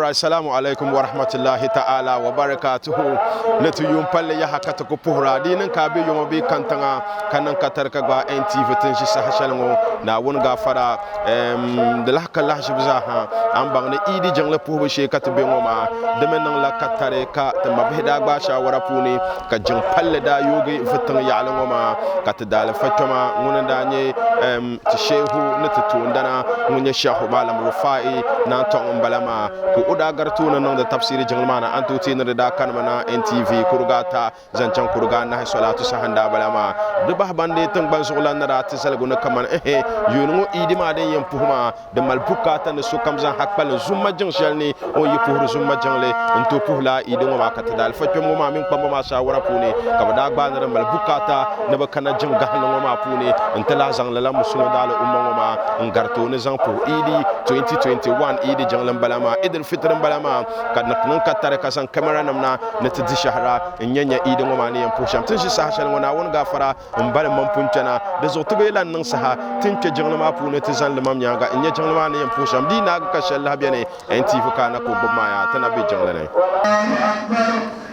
Alright, salamu alaikum wa rahmatullahi ta'ala wa barakatuhu. Ni ti yuun palli yaha ka ti ku puhira di niŋ ka a be yoma bee kantiŋa ka niŋ ka tari ka gbaai NTV ti n ʒi saha shɛli ŋɔ Naawuni gaafara di lahi ka lahiʒibu zaa ha a ni baŋ ni Eid jiŋli puhibu shee ka ti be ŋɔ maa di mi niŋla ka tari ka ti mabihi daa gbaai shaawara puuni ka jiŋ palli daa yoogi vitiŋ yaɣili ŋɔ maa ka ti daalifa kpɛma ŋuni n daa nyɛ ti sheehu ni ti toondana ŋun nyɛ Shehu Malam Rufai Naantɔŋ n bala maa ka o daa gari tooni niŋdi tafsiiri jiŋli maa ni a ni tooi teei ni di daa kanimi na NTV kuriga ata zaŋ chaŋ kuriga anahi sɔlaatu saha n daa bala maa. Di bahi ban deei tiŋgbani zuɣulan ni daa ti zaligu ni kamani ehe yuuni ŋɔ Iidi maa din yɛn puhi maa di mali bukaata ni sokam zaŋ ha kpalim zumma jiŋ shɛli ni o ni yi puhiri zumma jiŋli n-tooi puhi lala Iidi ŋɔ maa ka ti daalifa kpɛm ŋɔ maa mini kpamba maa saawara puuni ka bɛ daa gbaai ni di mali bukaata ni bɛ kana jiŋ gahinli ŋɔ maa puuni n-ti lahi zaŋ lala musulimi daali umma ŋɔ maa n-gari tooni zaŋ puhi Iidi 2021 Iidi jiŋli m-bala maa Eid al-Fitr m-bala maa ka niŋ ka tari ka zaŋ kamara nim na ni ti di shɛhira n-nya nya Iidi ŋɔ maa ni yɛn puhi shɛm. Ti ni ʒi saha shɛli ŋɔ Naawuni gaafara M ba ni mam pun kpɛna, di zuɣu ti bi lan niŋ saha ti ni kpe jiŋli maa puuni ti zani limam nyaaŋa n-nya jiŋli maa ni yɛn puhi shɛm. Di yi naagi ka shɛli lahi beni, NTV ka a na ku gbubi maa yaa, ti na be jiŋli ni.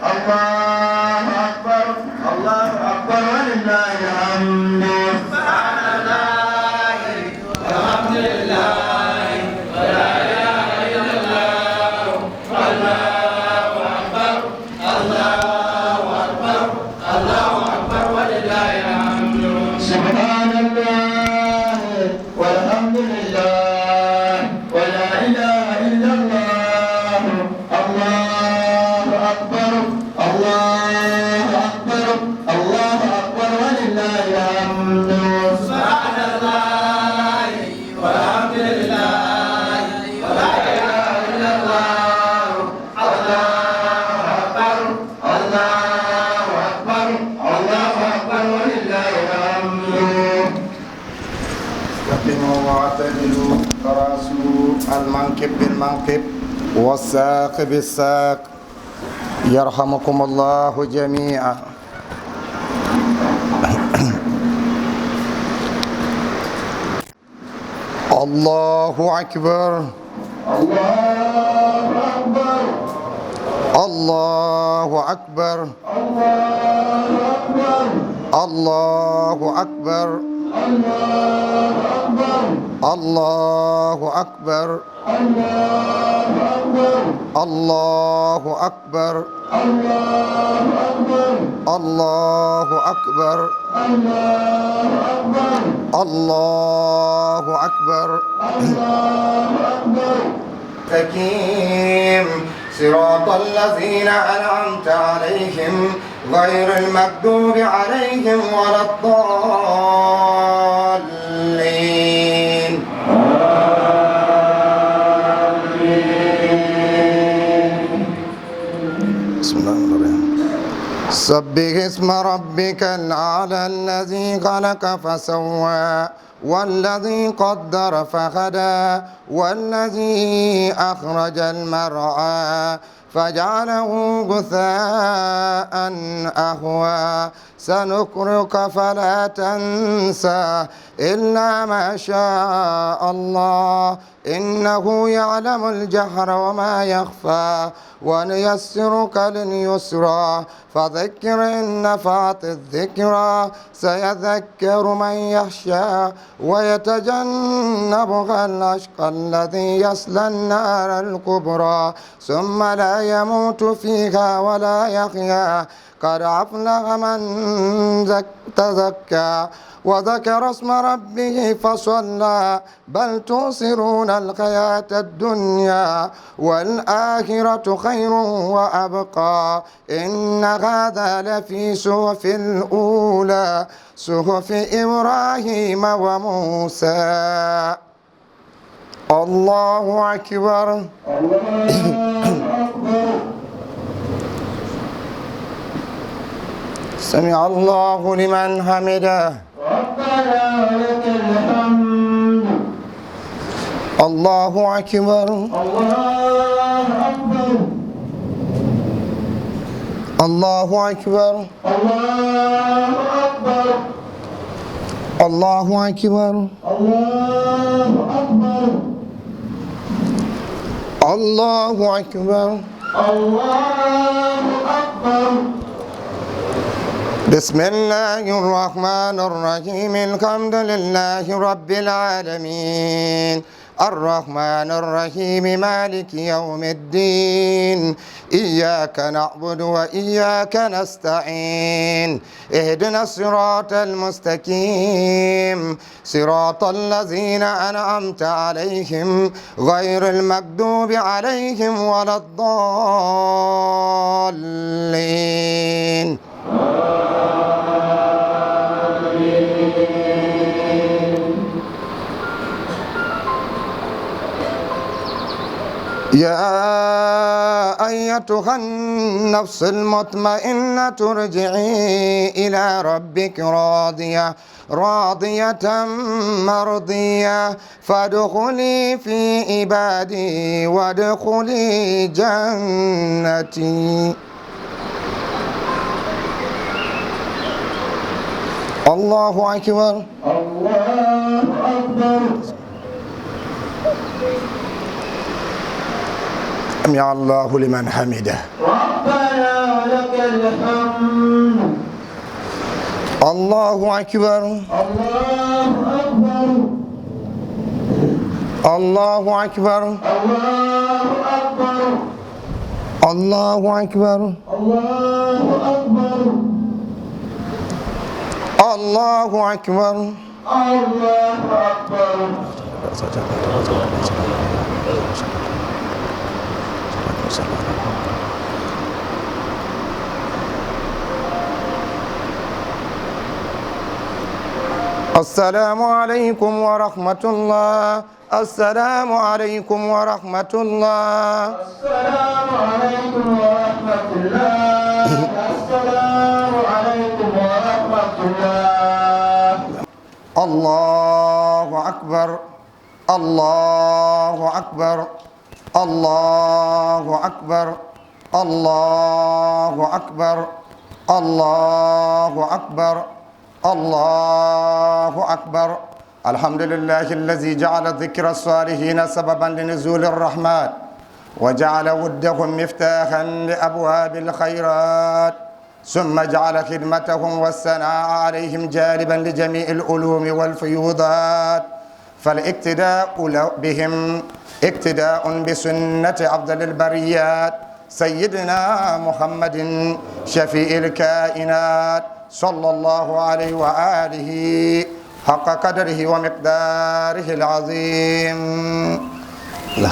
Allahu Akbar, Allahu Akbar, Allahu Akbar walillahil hamdu. Subhanallahi walhamdulillahi wa la ilaha illallah wallahu akbar Allahu akbar Allahu akbar walillahil hamdu. Subhanallah walhamdulillah wa la ilaha illallah Allahu akbar Allahu akbar Allahu akbar walillahil hamdu. Subhanallah walhamdulillah wa la ilaha illallah Allahu akbar Allahu akbar Allahu akbar walillahil hamdu. استقيموا واعتدلوا تراسوا المنكب بالمنكب والساق بالساق يرحمكم الله جميعا. الله أكبر. الله أكبر. الله أكبر. الله أكبر. الله أكبر. الله أكبر. الله أكبر. الله أكبر. الله أكبر. الله أكبر. الله أكبر. الله أكبر. الله أكبر. حكيم صراط الذين أنعمت عليهم غير المغضوب عليهم ولا الضالين. بسم الله الرحمن الرحيم. سبح اسم ربك الأعلى الذي خلق فسوى والذي قدر فهدى والذي أخرج المرعى فجعله غثاء أهوى. سنقرئك فلا تنسى إلا ما شاء الله إنه يعلم الجهر وما يخفى ونيسرك لليسرى فذكر إن نفعت الذكرى سيذكر من يخشى ويتجنبها الأشقى الذي يصلى النار الكبرى ثم لا يموت فيها ولا يحيا. قد أفلح من تزكى وذكر اسم ربه فصلى. بل تؤثرون الحياة الدنيا والآخرة خير وأبقى. إن هذا لفي صحف الأولى صحف إبراهيم وموسى. الله أكبر. الله أكبر. سمع الله لمن حمده. ربنا ولك الحمد. الله أكبر. الله أكبر. الله أكبر. الله أكبر. الله أكبر. الله أكبر. الله أكبر. الله أكبر. بسم الله الرحمن الرحيم. الحمد لله رب العالمين. الرحمن الرحيم. مالك يوم الدين. إياك نعبد وإياك نستعين. اهدنا الصراط المستقيم، صراط الذين أنعمت عليهم غير المغضوب عليهم ولا الضالين. يا أيتها النفس المطمئنة ارجعي إلى ربك راضية راضية مرضية، فادخلي في عبادي وادخلي جنتي. الله أكبر. الله أكبر. سمع الله لمن حمده. ربنا لك الحمد. الله أكبر. الله أكبر. الله أكبر. الله أكبر. الله أكبر. الله أكبر. الله أكبر. الله أكبر. السلام عليكم ورحمة الله. السلام عليكم ورحمة الله. السلام عليكم ورحمة الله. السلام عليكم ورحمة الله. الله أكبر. الله أكبر. الله أكبر. الله أكبر. الله أكبر. الله أكبر. الحمد لله الذي جعل ذكر الصالحين سببا لنزول الرحمات، وجعل ودهم مفتاحا لأبواب الخيرات، ثم جعل خدمتهم والثناء عليهم جالبا لجميع العلوم والفيوضات. فالاقتداء بهم اقتداء بسنة أفضل البريات سيدنا محمد شفيع الكائنات صلى الله عليه وآله حق قدره ومقداره العظيم. لا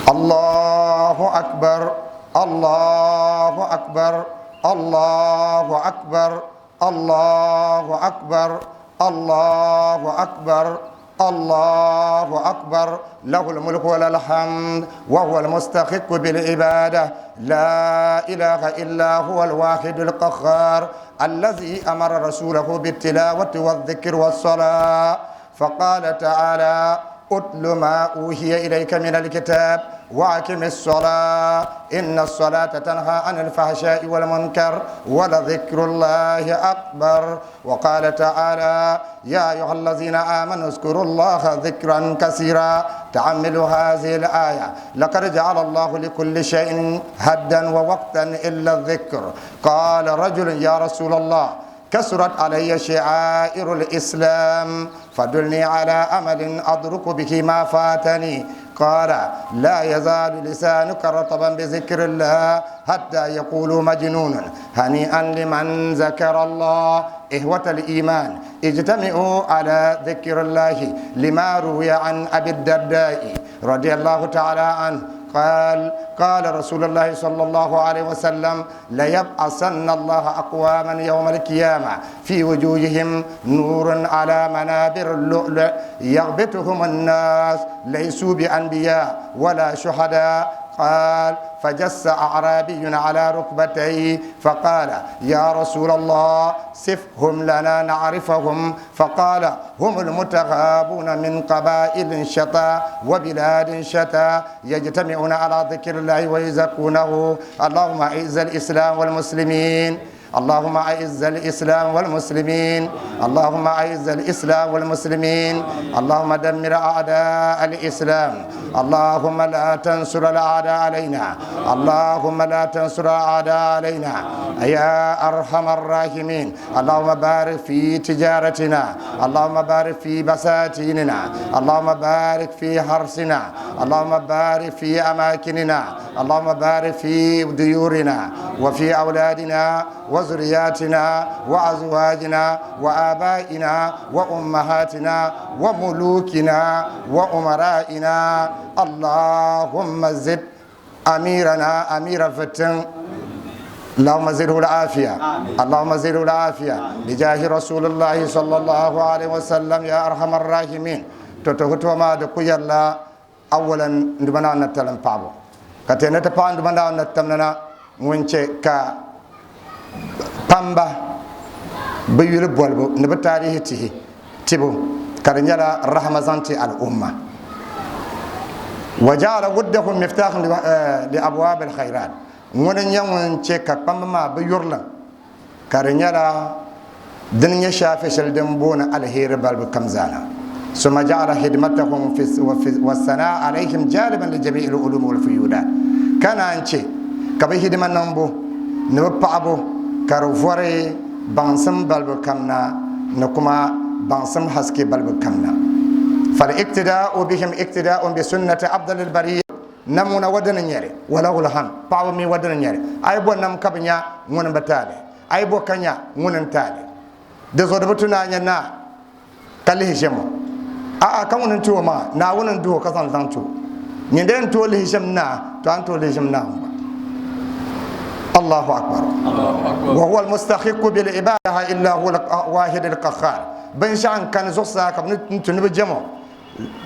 الله أكبر. الله أكبر. الله أكبر. الله أكبر. الله أكبر. الله أكبر. له الملك وله الحمد وهو المستحق بالعبادة. لا إله إلا هو الواحد القهار الذي أمر رسوله بالتلاوة والذكر والصلاة، فقال تعالى: اتل ما أوحي إليك من الكتاب وأقم الصلاة إن الصلاة تنهى عن الفحشاء والمنكر ولذكر الله أكبر. وقال تعالى: يا أيها الذين آمنوا اذكروا الله ذكرا كثيرا. تعملوا هذه الآية: لقد جعل الله لكل شيء هدا ووقتا إلا الذكر. قال رجل: يا رسول الله، كثرت علي شعائر الإسلام فدلني على أمل أدرك به ما فاتني. قال: لا يزال لسانك رطبا بذكر الله حتى يقول مجنون. هنيئا لمن ذكر الله. إخوة الإيمان، اجتمعوا على ذكر الله لما روي عن أبي الدرداء رضي الله تعالى عنه قال: قال رسول الله صلى الله عليه وسلم: ليبعثن الله أقواما يوم القيامة في وجوههم نور على منابر اللؤلؤ يغبطهم الناس، ليسوا بأنبياء ولا شهداء. قال: فجس أعرابي على ركبتيه فقال: يا رسول الله، صفهم لنا نعرفهم. فقال: هم المتغابون من قبائل شتى وبلاد شتى يجتمعون على ذكر الله ويزكونه. اللهم أعز الإسلام والمسلمين، اللهم أعز الإسلام والمسلمين اللهم أعز الإسلام والمسلمين اللهم دمر أعداء الإسلام اللهم لا تنصر الأعداء علينا اللهم لا تنصر الأعداء علينا يا أرحم الراحمين اللهم بارك في تجارتنا اللهم بارك في بساتيننا اللهم بارك في حرسنا اللهم بارك في أماكننا اللهم بارك في ديورنا وفي أولادنا وذرياتنا وأزواجنا وآبائنا وأمهاتنا وملوكنا وأمرائنا اللهم زد أميرنا أمير فتن اللهم زده العافية اللهم زده العافية بجاه رسول الله صلى الله عليه وسلم يا أرحم الراحمين تتهتو ما دكوير لا أولا ندمنا نتلم بابو كتنة پان ندمنا نتمنا ŋun ka kpamba bi yuli bolibu ni bi taarihi tihi tibu ka di nyɛla rahama zaŋ ti al'umma wa jaala wuddahum miftahan li abwab alkhairat ŋuni n nyɛ ŋun che ka kpamba maa bi yurilim ka di nyɛla din nyɛ shaafi shɛli din booni alheeri balibu kam zaana ثم جعل خدمتهم في والثناء عليهم جالبا لجميع العلوم والفيودات كان أنشي كبه خدمة نمبو نبقى ka di vɔri baŋsim balibu kam na ni kuma baŋsim haske balibu kam na fal-iqtidaa'u bihim iqtidaa'un bi sunnati afdalil bariyya namuna wa dini nyɛli walahul hamd paɣaba mi wa dini nyɛli a yi bo nam ka bi nya ŋuni bi taali a yi bo ka nya ŋuni n taali di zuɣu di bi tu ni a nya naa ka lihi ʒɛm o a'a ka ŋuni n ti o maa Naawuni n duhi o ka zaŋ zaŋ ti o nyini dee n tooi lihi ʒɛm naa to a ni tooi lihi ʒɛm Naawuni gba Allahu akbar wa huwa almustahiqu bil ibadaha illa huwa alwahid alqahhar binshɛɣu n kani zuɣusaa ka bi ni tu ni bi jɛm o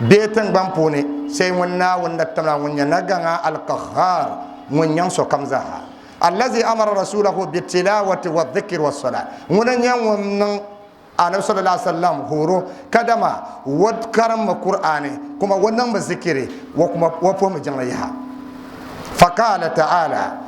bee tiŋgbani puuni sai ŋun Naawuni na tamla ŋun nyɛ nagaŋa alqahhar ŋun nyaŋ sokam zaaha allazi amara rasulahu bitilawati wa dhikri wa salat ŋuni n nyɛ ŋun niŋ Anabi sallallahu alaihi wasallam horo kadama wa karimmi Kur'ani kuma wa niŋmi zikiri wa kuma wa puhimi jiŋli yaha. Faqala ta'ala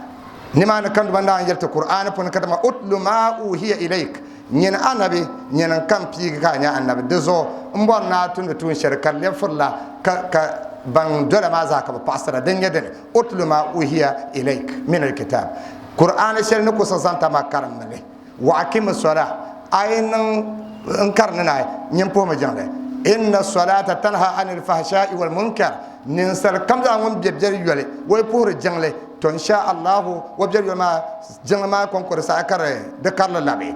nimaani ka Duuma Naawuni yɛli ti Kur'ani puuni kadama utlu ma uhiya ilayk nyini Anabi nyini n kam piigi ka a nyɛ Anabi di zuɣu m bɔri ni a tumdi tuun shɛli ka di lɛbi furila ka ban dola maa zaa ka bi paɣisira din nyɛ dini utlu ma uhiya ilayk min alkitab Kur'ani shɛli ni ku siɣi zaŋ ti a maa karimmi li. Wa aqimi sola, a yi niŋ n kari ni naai, nyin puhimi jiŋli. Inna solata tanha anil fahshai wal munkar, ninsal kam zaa ŋun be biɛri yoli, o yi puhiri jiŋli, to insha Allahu o biɛri yoli maa jiŋli maa kɔŋko di saha ka di karili labi.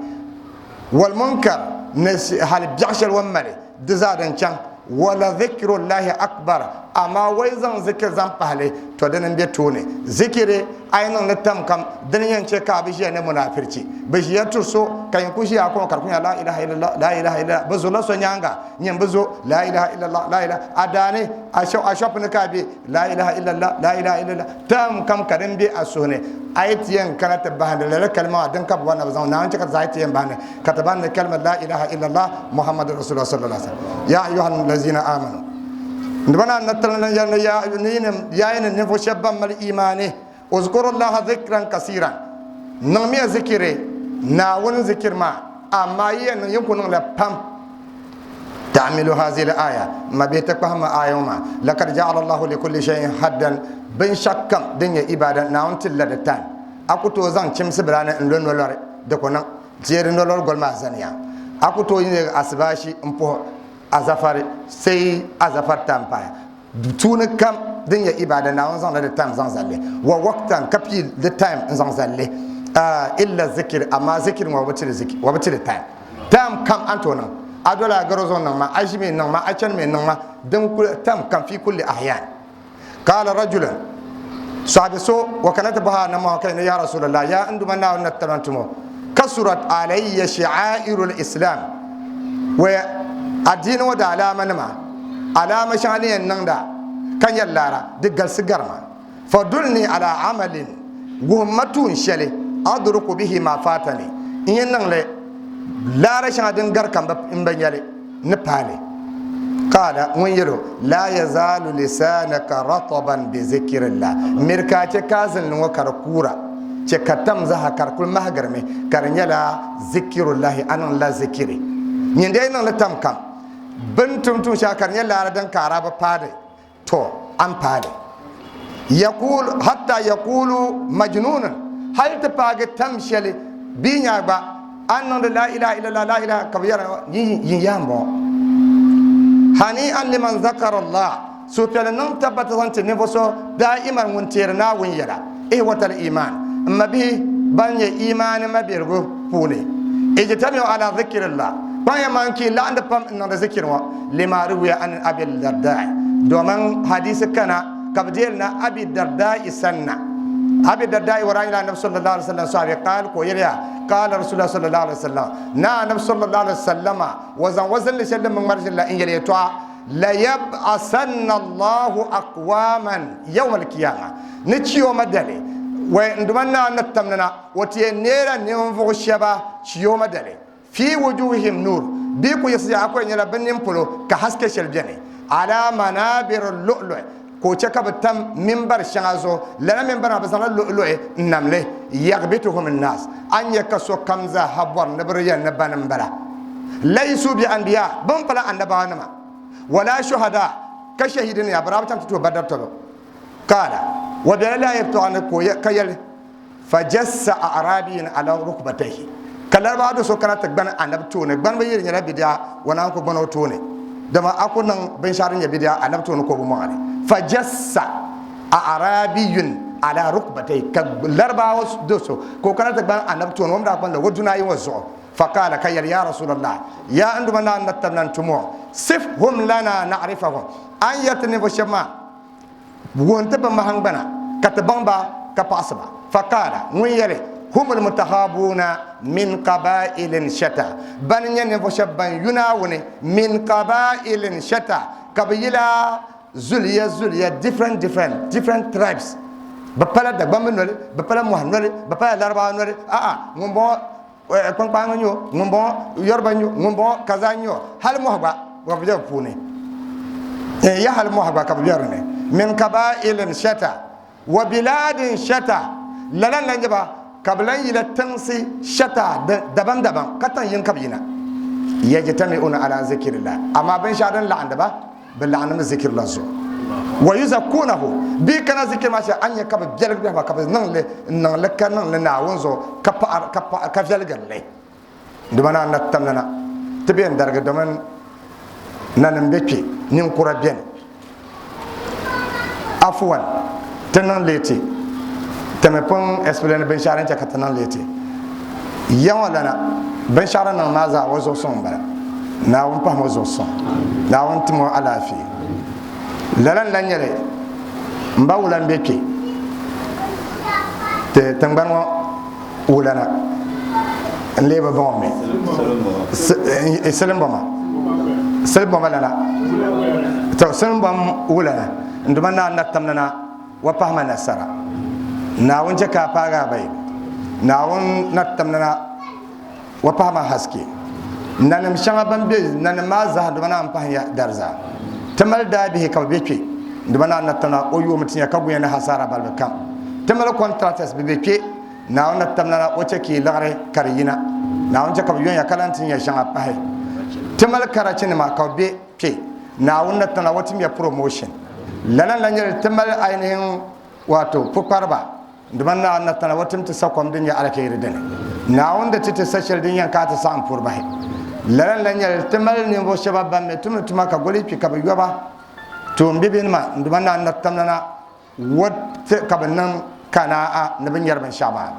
Wal munkar, ni hali biɛɣu shɛli o ni mali, di zaa din chaŋ. Wala zikrullahi akbar, amaa o yi zaŋ zikiri zaŋ pahi li, to dini m-be tooni. Zikiri, a yi niŋ li tam kam, dini yɛn chɛ ka a bi ʒiya ni munafirchi. Bɛ ʒiya turi so, ka yin ku ʒiya a kɔŋ ka di ku nya la ilaha illallah, la ilaha illallah. Bɛ zurila so nyaaŋa, nyin bi zo, la ilaha illallah, la ilaha, a daani, a shop ni ka a be, la ilaha illallah, la ilaha illallah. Tam kam ka din be a suhu ni, a yi ti yɛn kana ti bahindi lala kalima maa din ka bɛ bɔri ni bɛ zaŋ Naawuni chɛ ka ti zaa yi ti yɛn bahindi ka ti bahindi kalima la ilaha illallah Muhammadu Rasulullah sallallahu alaihi wasallam. Ya ayyuhal lazina amanu. Ndibana na talan ya ya ya ya ninvuɣ shɛba ban mali imaani uzkurullaha dhikran kasiran niŋmiya zikiri Naawuni zikiri maa amaa yi yɛn niŋ yin ku niŋla pam ta'milu hazihi al-aya ma bihi ti kpahimmi aya ŋɔ maa lakad ja'ala Allahu likulli shay'in haddan binshɛɣu kam din nyɛ ibada Naawuni tilla di time a ku tooi zaŋ chimsi bila ni n lo nolori di ku niŋ teeri nolori goli maa zaniya a ku tooi nyɛ asibashi n puhi azafari sai azafari time pahi tuuni kam din nyɛ ibada Naawuni zaŋla di time zaŋ zalli wa waqtan ka pii di time n zaŋ zalli illa zikiri amaa zikiri ŋɔ wa bi tiri time time kam a ni tooi niŋ a dola a garo zuɣu niŋ ma a ʒimi niŋ ma a chanimi niŋ ma din kuli time kam fi kulli ahyan qala rajulun sahabi so wa kana ti bɔhi annabi Muhammad kai ya rasulallah ya n duma Naawuni na taban tumo kasurat alayya shi'airul islam wa addini ŋɔ da alaama nima alaama shɛŋa ni yɛn niŋda ka nyɛ laara di galisi garima fadulni ala amalin wuhim ma tuun shɛli adruku bihi ma fatani n yɛn niŋli laara shɛŋa din gari ka n bi nyɛli ni paali qaala ŋun yɛl o la yazaalu lisanaka rataban bi zikrillah miri ka a chɛ ka a zinli ŋɔ ka di kuura Chɛ ka tam zaa ka di kuli mahigirimi ka di nyɛla zikirullahi, a niŋ la zikiri. Nyin dee niŋ li tam kam. Bɛ ni tum tuun shɛŋa ka di nyɛ laara din ka a daa bi paai li, tɔ a ni paai li. Yaqul hatta yaqulu majnunun, hali ti paagi tam shɛli bɛ nya gba a ni niŋdi la ilaha illallah, la ilaha ka bɛ yɛra yin yaa m-bɔŋɔ. Hani'an liman zakara Allah, suhupiɛlli niŋ tabbata zaŋ ti ninvuɣ so daa'iman ŋun teeri Naawuni yɛla. Ihwatal iman, m mabihi ban nyɛ imaani mabiligu puuni, ijtami'u ala dhikrillah, kpaŋya maŋ ki laɣindi pam n-niŋdi zikiri ŋɔ, lima ruwiya an Abi Darda'i, domin hadiisi kana ka bɛ deeli na Abi Darda'i sanna. Abi Darda'i o daa nyɛla Anabi sallallahu alaihi wasallam sahabi, qaal ka o yɛliya, qaala Rasulullah sallallahu alaihi wasallam, na Anabi sallallahu alaihi wasallama o zaŋ o zinli shɛli din bi ŋmari ʒili la n-yɛli yɛtɔɣa, Layab'asanna Allahu aqwaman yawma al-qiyama, ni chiyooma dali, wai n Duuma Naa ni tamdi na, o ti yɛn neela ninvuɣ shɛba chiyooma dali, fi wujuhihim nur, bɛ yi ku yiɣisi yaha a ku yɛn nyɛla bɛ nini polo ka haske shɛli beni, ala manabir lu'lu'i, ka o chɛ ka bɛ tam mimbar shɛŋa zuɣu, lala mimbar maa bɛ zaŋla luɣuluɣi n-nam li, yagbituhum n-naas, a ni nya ka sokam zaa ha bɔri ni bɛ di yɛli ni bani m-bala. Laysu bi anbiya, bɛ mi pala annabawanima, wala shuhada, ka shahidini ya, bɛ daa bi chaŋ ti tuhi Badr tɔbu. Qaala, o bela lala yɛltɔɣa ni ka yɛli, Fajassa a'rabiyun ala rukbatayhi, ka Larabawa do so kana ti gbani Anabi tooni, gbanibu yi di nyɛla bidia, o naan ku gbani o tooni, dama a ku niŋ binshɛɣu din nyɛ bidia Anabi tooni ka o bi mɔŋ a ni. Fajassa a'rabiyun ala rukbatayhi, ka Larabawa do so ka o kana ti gbani Anabi tooni, o mi daa gbanila o duna ayi ŋɔ zuɣu. Faqala, ka yɛli, Ya Rasulallah, yaa n Duuma Naa, n na tabila n tumo, sifhum lana na'rifahum, a ni yɛri ti ninvuɣ shɛba maa, Wuhi ti bɛ mahingbana ka ti baŋ ba ka paɣisi ba. Faqaala, ŋun yɛli, Humul mutahabuuna min qaba'ilin shatta, Bani n-nyɛ ninvuɣ shɛba ban yu Naawuni, min qaba'ilin shatta, ka bɛ yila zuliya zuliya different different, different tribes, bɛ pala Dagbamb noli, bɛ pala Mɔhi noli, bɛ pala Larabawa noli, a'a, ŋumbɔŋɔ kpaŋkpaŋ n-nyɛ o, ŋumbɔŋɔ Yoruba n-nyɛ o, ŋumbɔŋɔ kaza n-nyɛ o, hali mɔhi gba ka bɛ be bɛ puuni. Ya hali mɔhi gba ka bɛ be di ni. Min kabailin shata wa bilaadin shata, lala n-lan nyɛ ba ka bɛ lan yila tiŋsi shata dabam dabam ka tiŋ yini ka bɛ yina. Yajtami'una ala zikrillah, amaa binshɛɣu din laɣindi ba bɛ laɣindimi zikiri la zuɣu. Wa yuzakkunahu, bɛ yi kana zikiri maa shee a ni nya ka bɛ biɛligi biɛhigu maa ka bɛ niŋ li n-niŋ li ka niŋ li Naawuni zuɣu ka paɣiri ka paɣiri ka viɛligiri li. Dima na na tamli na ti bɛ yɛn darigi domin nanim be kpe ninkura beni. Afuwan, ti niŋ leeti ti mi pun explain binshɛɣu din chɛ ka ti niŋ leeti. Ya ŋɔ lana, binshɛɣu din niŋ maa zaa o zuɣu suŋ m-bala. Naawuni pahim o zuɣu suŋ. Naawuni tim o alaafee. Lala n-lan nyɛ li, m ba wula m-be kpe ti tiŋgbani ŋɔ wulana n-lee bi baŋ o mi. Silimbɔma. Silimbɔma lana. To Silimbɔm wulana n Duuma Naa na tamdi na wa pahima nasara. Naawuni chɛ ka a paagi a bayibu. Naawuni na tamdi na wa pahima haske. Nanim shɛŋa ban be nanim maa zaa Duuma Naa m-pahi ya dariza. Ti mali daabihi ka bɛ be kpe. Duuma Naa na tamdi na o yoomi ti ya ka gu ya ni hasaara balibu kam. Ti mali contractors bɛ be kpe. Naawuni na tamdi na o chɛ ka yi liɣiri ka di yina. Naawuni chɛ ka bɛ yonya ka lan ti nya shɛŋa pahi. Ti mali karachinima ka bɛ be kpe. Naawuni na tamdi na o tim ya promotion. Lala n-lan nyɛ li ti mali ainihin wato pukpariba. Dama Naawuni na tamdi na o tim ti sakom din nyɛ alikairi dini. Naawuni di ti ti sa shɛli din yɛn ka ti saɣim puri bahi. Lala n-lan nyɛ li ti mali ninvuɣ shɛba ban mi tumdi tuma ka goli kpi ka bɛ yoba tuumbibihinima. Dama Naawuni na tamdi na What ka bɛ niŋ kanaa ni bɛ nyari binshɛɣu maa?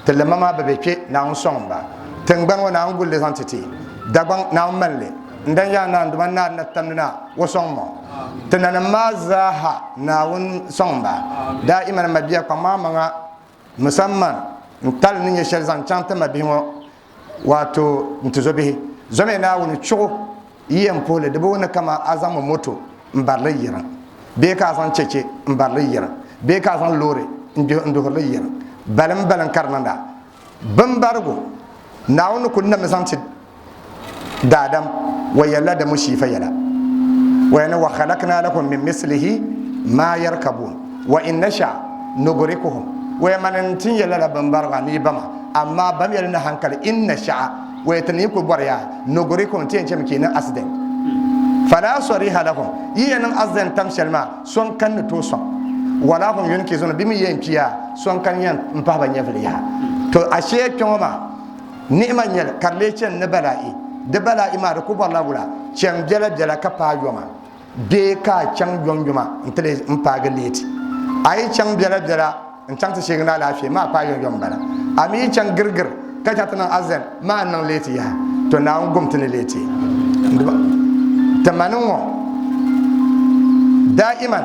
Ti lima maa bi be kpe, Naawuni sɔŋ ba. Tiŋgbani ŋɔ Naawuni guli li zaŋ ti ti. Dagbaŋ, Naawuni mali li. N dan yaa Naa Nduma Naa na tamdi na o sɔŋ mɔ. Ti nanim maa zaa ha Naawuni sɔŋ ba. Daa'iman mabia kpaŋmaŋ maŋa musamman n tali ni nyɛ shɛli zaŋ chaŋ ti mabihi ŋɔ wato n tizobihi. Zomiya Naawuni chuɣu Yi yɛn puhi li, di bi wuhi ni kaman a zaŋmi moto m-bari li yiriŋ bee ka a zaŋ cheche m-bari li yiriŋ bee ka a zaŋ loori n-duhiri li yiriŋ. Balimbalim ka di niŋda. Bimbarigu, Naawuni ni kul nammi zaŋ ti daadam wa yɛlila di mushiifa yɛla. O yɛli ni, Wa khalakna lahum min mislihi ma yarkabuun wa in nasha nugrikuhum. Waya mani n tin ya lala bimbariga ni yi ba ma, amaa bamiya li ni hankali in na sha'a waya ti ni yi kuli bɔri ya nugurikum ti yɛn chemi ka yi niŋ accident. Fala sariha lahum, yi yɛn niŋ accident tam shɛli maa so n-kani ni tooi sɔŋ. Wala hum yunkizuna, bɛ mi yɛn kpi ya so n-kani yɛn m-pahi ba nyɛvili yaha. To ashee kpe ŋɔ maa ni'ima n-nyɛli ka di lee chani ni balaa'i. Di balaa'i maa di ku bɔrila wula chaŋ biɛla biɛla ka paai yoma. Bee ka a chaŋ yomyoma nti lee m paagi leeti? A yi chaŋ biɛlabiɛla n-chaŋ ti sheegi ni alaafee, maa paai yomyom m-bala. A mi yi chaŋ girigiri ka chaŋ ti niŋ azɛn, maa niŋ leeti yaha. To Naawuni gum ti ni leeti ti mani ŋɔ daiman.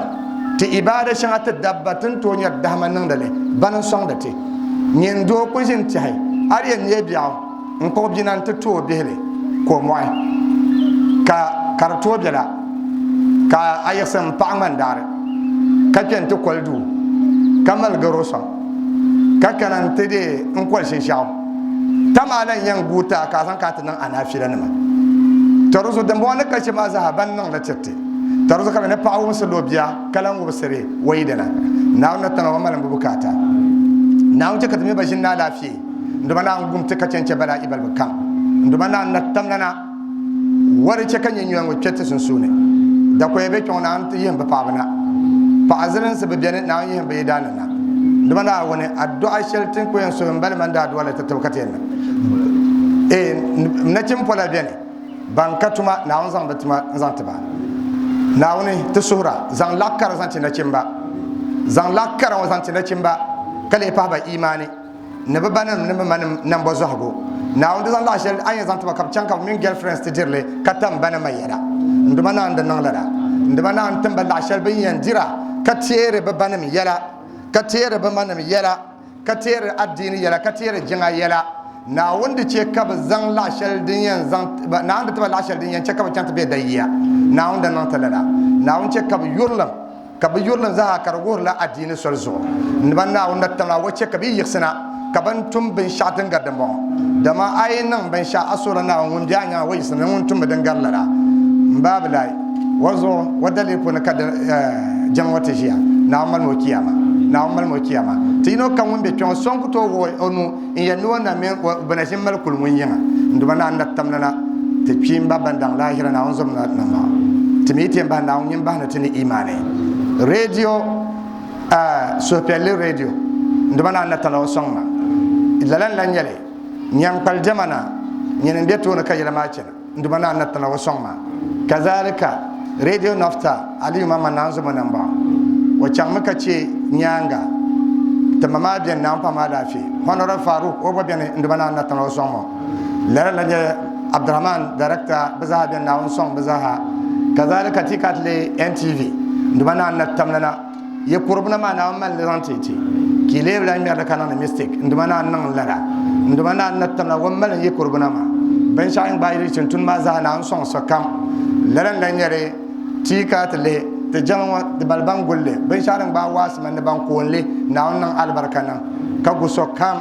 Ti ibaada shɛŋa ti dabba ti ni tooi nyari dahima niŋdi li, bani n-sɔŋdi ti. Nyin doo ku ʒini tɛhi, a di yɛn neei biɛɣu n kpuɣi bia na nti ti o bihili ka o mɔɣi, ka ka di tooi bela, ka a yiɣisi m-paɣi ŋmani daɣiri, ka kpe nti koli duu, ka mali garo sɔŋ, ka kana nti deei n koli shinshɛɣu. Tam a lan yɛn guui ti a ka a zaŋ ka a ti niŋ anaafilanima. Tɔ di zuɣu dimbɔŋɔ ni ka chɛ maa zaa ban niŋ li tiri ti. Tɔ di zuɣu ka bɛ ni paɣa wumsirila o bia ka lan wumsiri o yidana. Naawuni na taŋa o mali m bi bukaata. Naawuni chɛ ka ti mi ba ʒini ni alaafee. N Duuma Naawuni gum ti ka chɛ n-chɛ balaa'i balibu kam. N Duuma Naawuni na tamlana wari chɛ ka nyɛ nyoya ŋɔ kpe ti sunsuuni. Dakoya be kpiɔŋ Naawuni ti yihim bɛ paɣiba na. Paɣa zilinsi bi beni Naawuni yihim bɛ yidaannim na. N Duuma Naawuni, a dɔɣi shɛli ti ni ku yɛn suhi m-bali man daa dɔɣi li ti tibu ka ti yɛn niŋ. Ee, nachimpola beni ban ka tuma, Naawuni zaŋ bɛ tuma n-zaŋ ti ba. Naawuni ti suhira, zaŋ laɣ kara zaŋ ti nachimba. Zaŋ laɣ kara ŋɔ zaŋ ti nachimba ka leei pahi ba imaani. Ni bɛ banim ni bɛ manim nambɔzɔhigu. Naawuni di zaŋ laɣ shɛli a ni yɛn zaŋ ti ba ka bɛ chaŋ ka bɛ mini girlfriends ti diri li ka tam ba ni ma yɛda. N Duuma Naawuni di niŋ lala. N Duuma Naawuni tim ba laɣ shɛli bɛ ni yɛn dira ka teeri bɛ banim yɛla, ka teeri bɛ manim yɛla, ka teeri adiini yɛla, ka teeri jiŋa yɛla. Naawuni di chɛ ka bɛ zaŋ laɣ shɛli din yɛn zaŋ Naawuni di ti ba laɣ shɛli din yɛn chɛ ka bɛ chaŋ ti be dayiya. Naawuni di niŋ ti lala. Naawuni chɛ ka bɛ yurilim Ka bɛ yurilim zaa ka di wuhirila adiini soli zuɣu ni ban Naawuni na tam a o chɛ ka bɛ yi yiɣisina ka bɛ ni tum binshɛɣu din gari dimbɔŋɔ. Dama a yi niŋ binshɛɣu a suhirila Naawuni ŋun be a nyaŋa o yiɣisimi ni ŋun tummi din gari lala. M Baabilai, o zuɣu o daliri puuni ka jiŋ ŋɔ ti ʒiya. Naawuni malimi o kiyama. Naawuni malimi o kiyama. Ti yino kam ŋun be kpe ŋɔ so n-ku tooi wuɣi o nuu n-yɛli ni o na mini o bɛ na ʒini mali kuli ŋun yiŋa. N Duuma Naawuni na tamlana ti kpiimba ban daŋ laahira Naawuni zom na nambɔɣu. Ti mi yi ti yɛn bahi Naawuni nyin bahi ni ti ni imaani. Radio suhupiɛlli radio N Duuma Naawuni na tala o sɔŋ ma. Lala n-lan nyɛli nyaŋkpali diɛma na nyini m-be tooni ka yɛla maa chana. N Duuma Naawuni na tala o sɔŋ ma. Kazalika Radio Nafta Aliyu Mamman Naawuni zom o nambɔɣu. O chaŋmi ka che nyaaŋa ti ma maa beni Naawuni paɣa maa laafee. Honorable Faruk o gba beni n Duuma Naawuni na tala o sɔŋ ma. Lala la nyɛ Abdurrahman director bɛ zaa beni Naawuni sɔŋ bɛ zaaha. Kazalika ti ka ti lee NTV n Duuma Naawuni na tamlana yi kuribuna maa Naawuni mali li zaŋ ti ti ka yi lee bi lahi ŋmɛri li ka niŋdi mistake n Duuma Naawuni niŋ lala n Duuma Naawuni na tamla o mali yi kuribuna maa binshɛɣu yin gbaai yi tuni maa zaa Naawuni sɔŋ sokam. Lala n lahi nyɛli ti ka ti lihi ti jiŋli ŋɔ di bali ban guli li binshɛɣu din gbaai waasima ni ban kooni li Naawuni niŋ alibarika niŋ ka gu sokam.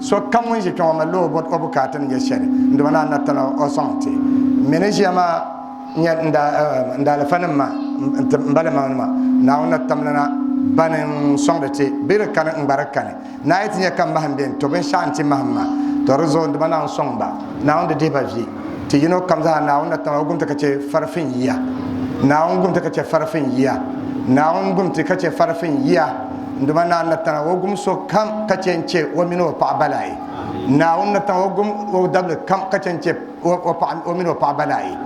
Sokam ŋun ʒi kpɛŋɔ mali o bukaata ni nyɛ shɛli n Duuma Naa na tana o sɔŋ ti. M mi ni ʒiya maa nyɛ n daalifanim maa n balimaŋnima. Naawuni na tamlana bani n-sɔŋdi ti bɛ di kani n-gba di kani. Naa yi ti nya ka mahim beni, to binshɛɣu nti mahim ma. To di zuɣu n Duuma Naa n-sɔŋ ba. Naawuni di dihi ba vi. Ti yino kam zaa Naawuni na tana o gum ti ka chɛ farifin yiya. Naawuni gum ti ka chɛ farifin yiya. Naawuni gum ti ka chɛ farifin yiya. N Duuma Naawuni na tana o gum so kam ka chɛ n-chɛ o mini o paɣa balaayi. Naawuni na tana o gum o dabili kam ka chɛ n-chɛ o mini o paɣa balaayi.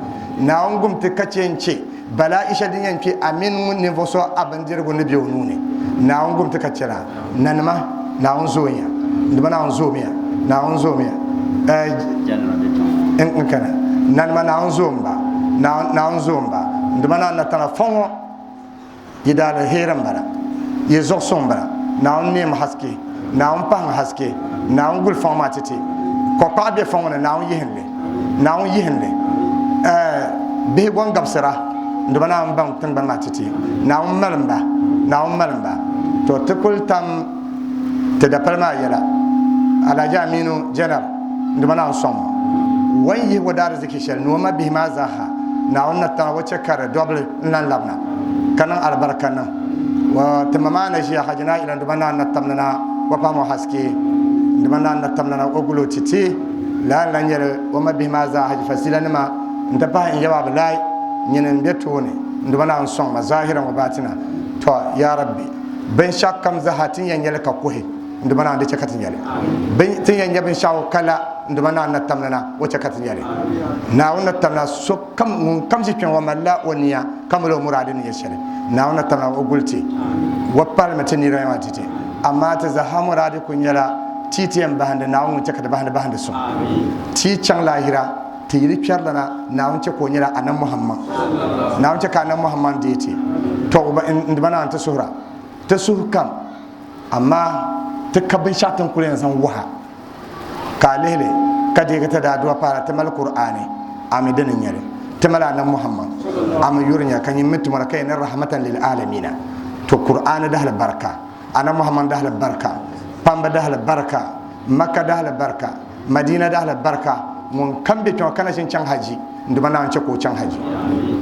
Naawuni gum ti ka chɛ n-chɛ balaayi shɛli din yɛn kpe a mini ŋun ninvuɣ so a bindirigu ni be o nuu ni. Naawuni gum ti ka chɛ la nanima. Naawuni zooya. N Duuma Naawuni zoomiya. Naawuni zoomiya. N kana. Nanima Naawuni zoom ba. Naawuni zoom ba. N Duuma Naawuni na tana fɔŋ ŋɔ. Yi daalahiiri m-bala, yi zuɣusuŋ m-bala. Naawuni neem haske, Naawuni pahim haske, Naawuni guli fɔŋ maa ti ti. Kokpaɣu be fɔŋ ŋɔ ni, Naawuni yihim li, Naawuni yihim li. Ɛɛ, bihi gɔŋgabisira, n Duuma Naawuni baŋ tiŋgbani maa ti ti. Naawuni malim ba, Naawuni malim ba. To ti kul tam ti dapali maa yɛla. Alhaji Aminu Janar, n Duuma Naawuni sɔŋ ma. O ni yihi o daariziki shɛli ni o ma bihi maa zaaha, Naawuni na taŋ o chɛ ka di dɔbili n-lan labina ka niŋ alibarika niŋ o ti ma maa na ʒiya Haji Naa Ilan Duuma Naa na tamli na wa pam o haske nduma na na tamlana o gulo titi la la nyɛli o ma bihi maa zaa haji fasila nima n ti pahi n yaba Abulai nyini n be tooni nduma na n sɔŋ ma zahiran wa batina to ya rabbi binshɛɣu kam zaa ti ni yɛn nyɛli ka kuhi nduma na di chɛ ka ti nyɛli ti ni yɛn nyɛ binshɛɣu ka la nduma na na tamlana o chɛ ka ti nyɛli Naawuni na tamla so kam ŋun kam ʒi kpɛŋ ŋɔ malila o nia ka mali o muraadi ni nyɛ shɛli. Naawuni na tamla o guli ti wa palimi ti niriba maa ti ti. Amaa ti zaa muraadi kuli nyɛla ti ti yɛn bahindi Naawuni ŋun chɛ ka ti bahindi bahindi suŋ. Ti chaŋ laahira ti yili kpɛrilana Naawuni chɛ ka o nyɛla Annabi Muhammad. Naawuni chɛ ka Annabi Muhammad deei ti. Tɔ n dima Naawuni ti suhira ti suhu kam amaa ti ka binshɛɣu ti ni kuli yɛn zaŋ wuhi a. Ka a lihi li ka deegi ti daadua paara ti mali Kur'aani, a mi di ni nyɛli. Ti mali Annabi Muhammad, a mi yuri nya ka nyin mi tumɔra ka yi ni rahmatan lil aalamiina. To Kur'aani dahali barika, Annabi Muhammad dahali barika, kpamba dahali barika, Makka dahali barika, Madina dahali barika, ŋun kam be kpɛŋɔ ka na ʒin chaŋ haji, n Duuma Naawuni chɛ ka o chaŋ haji.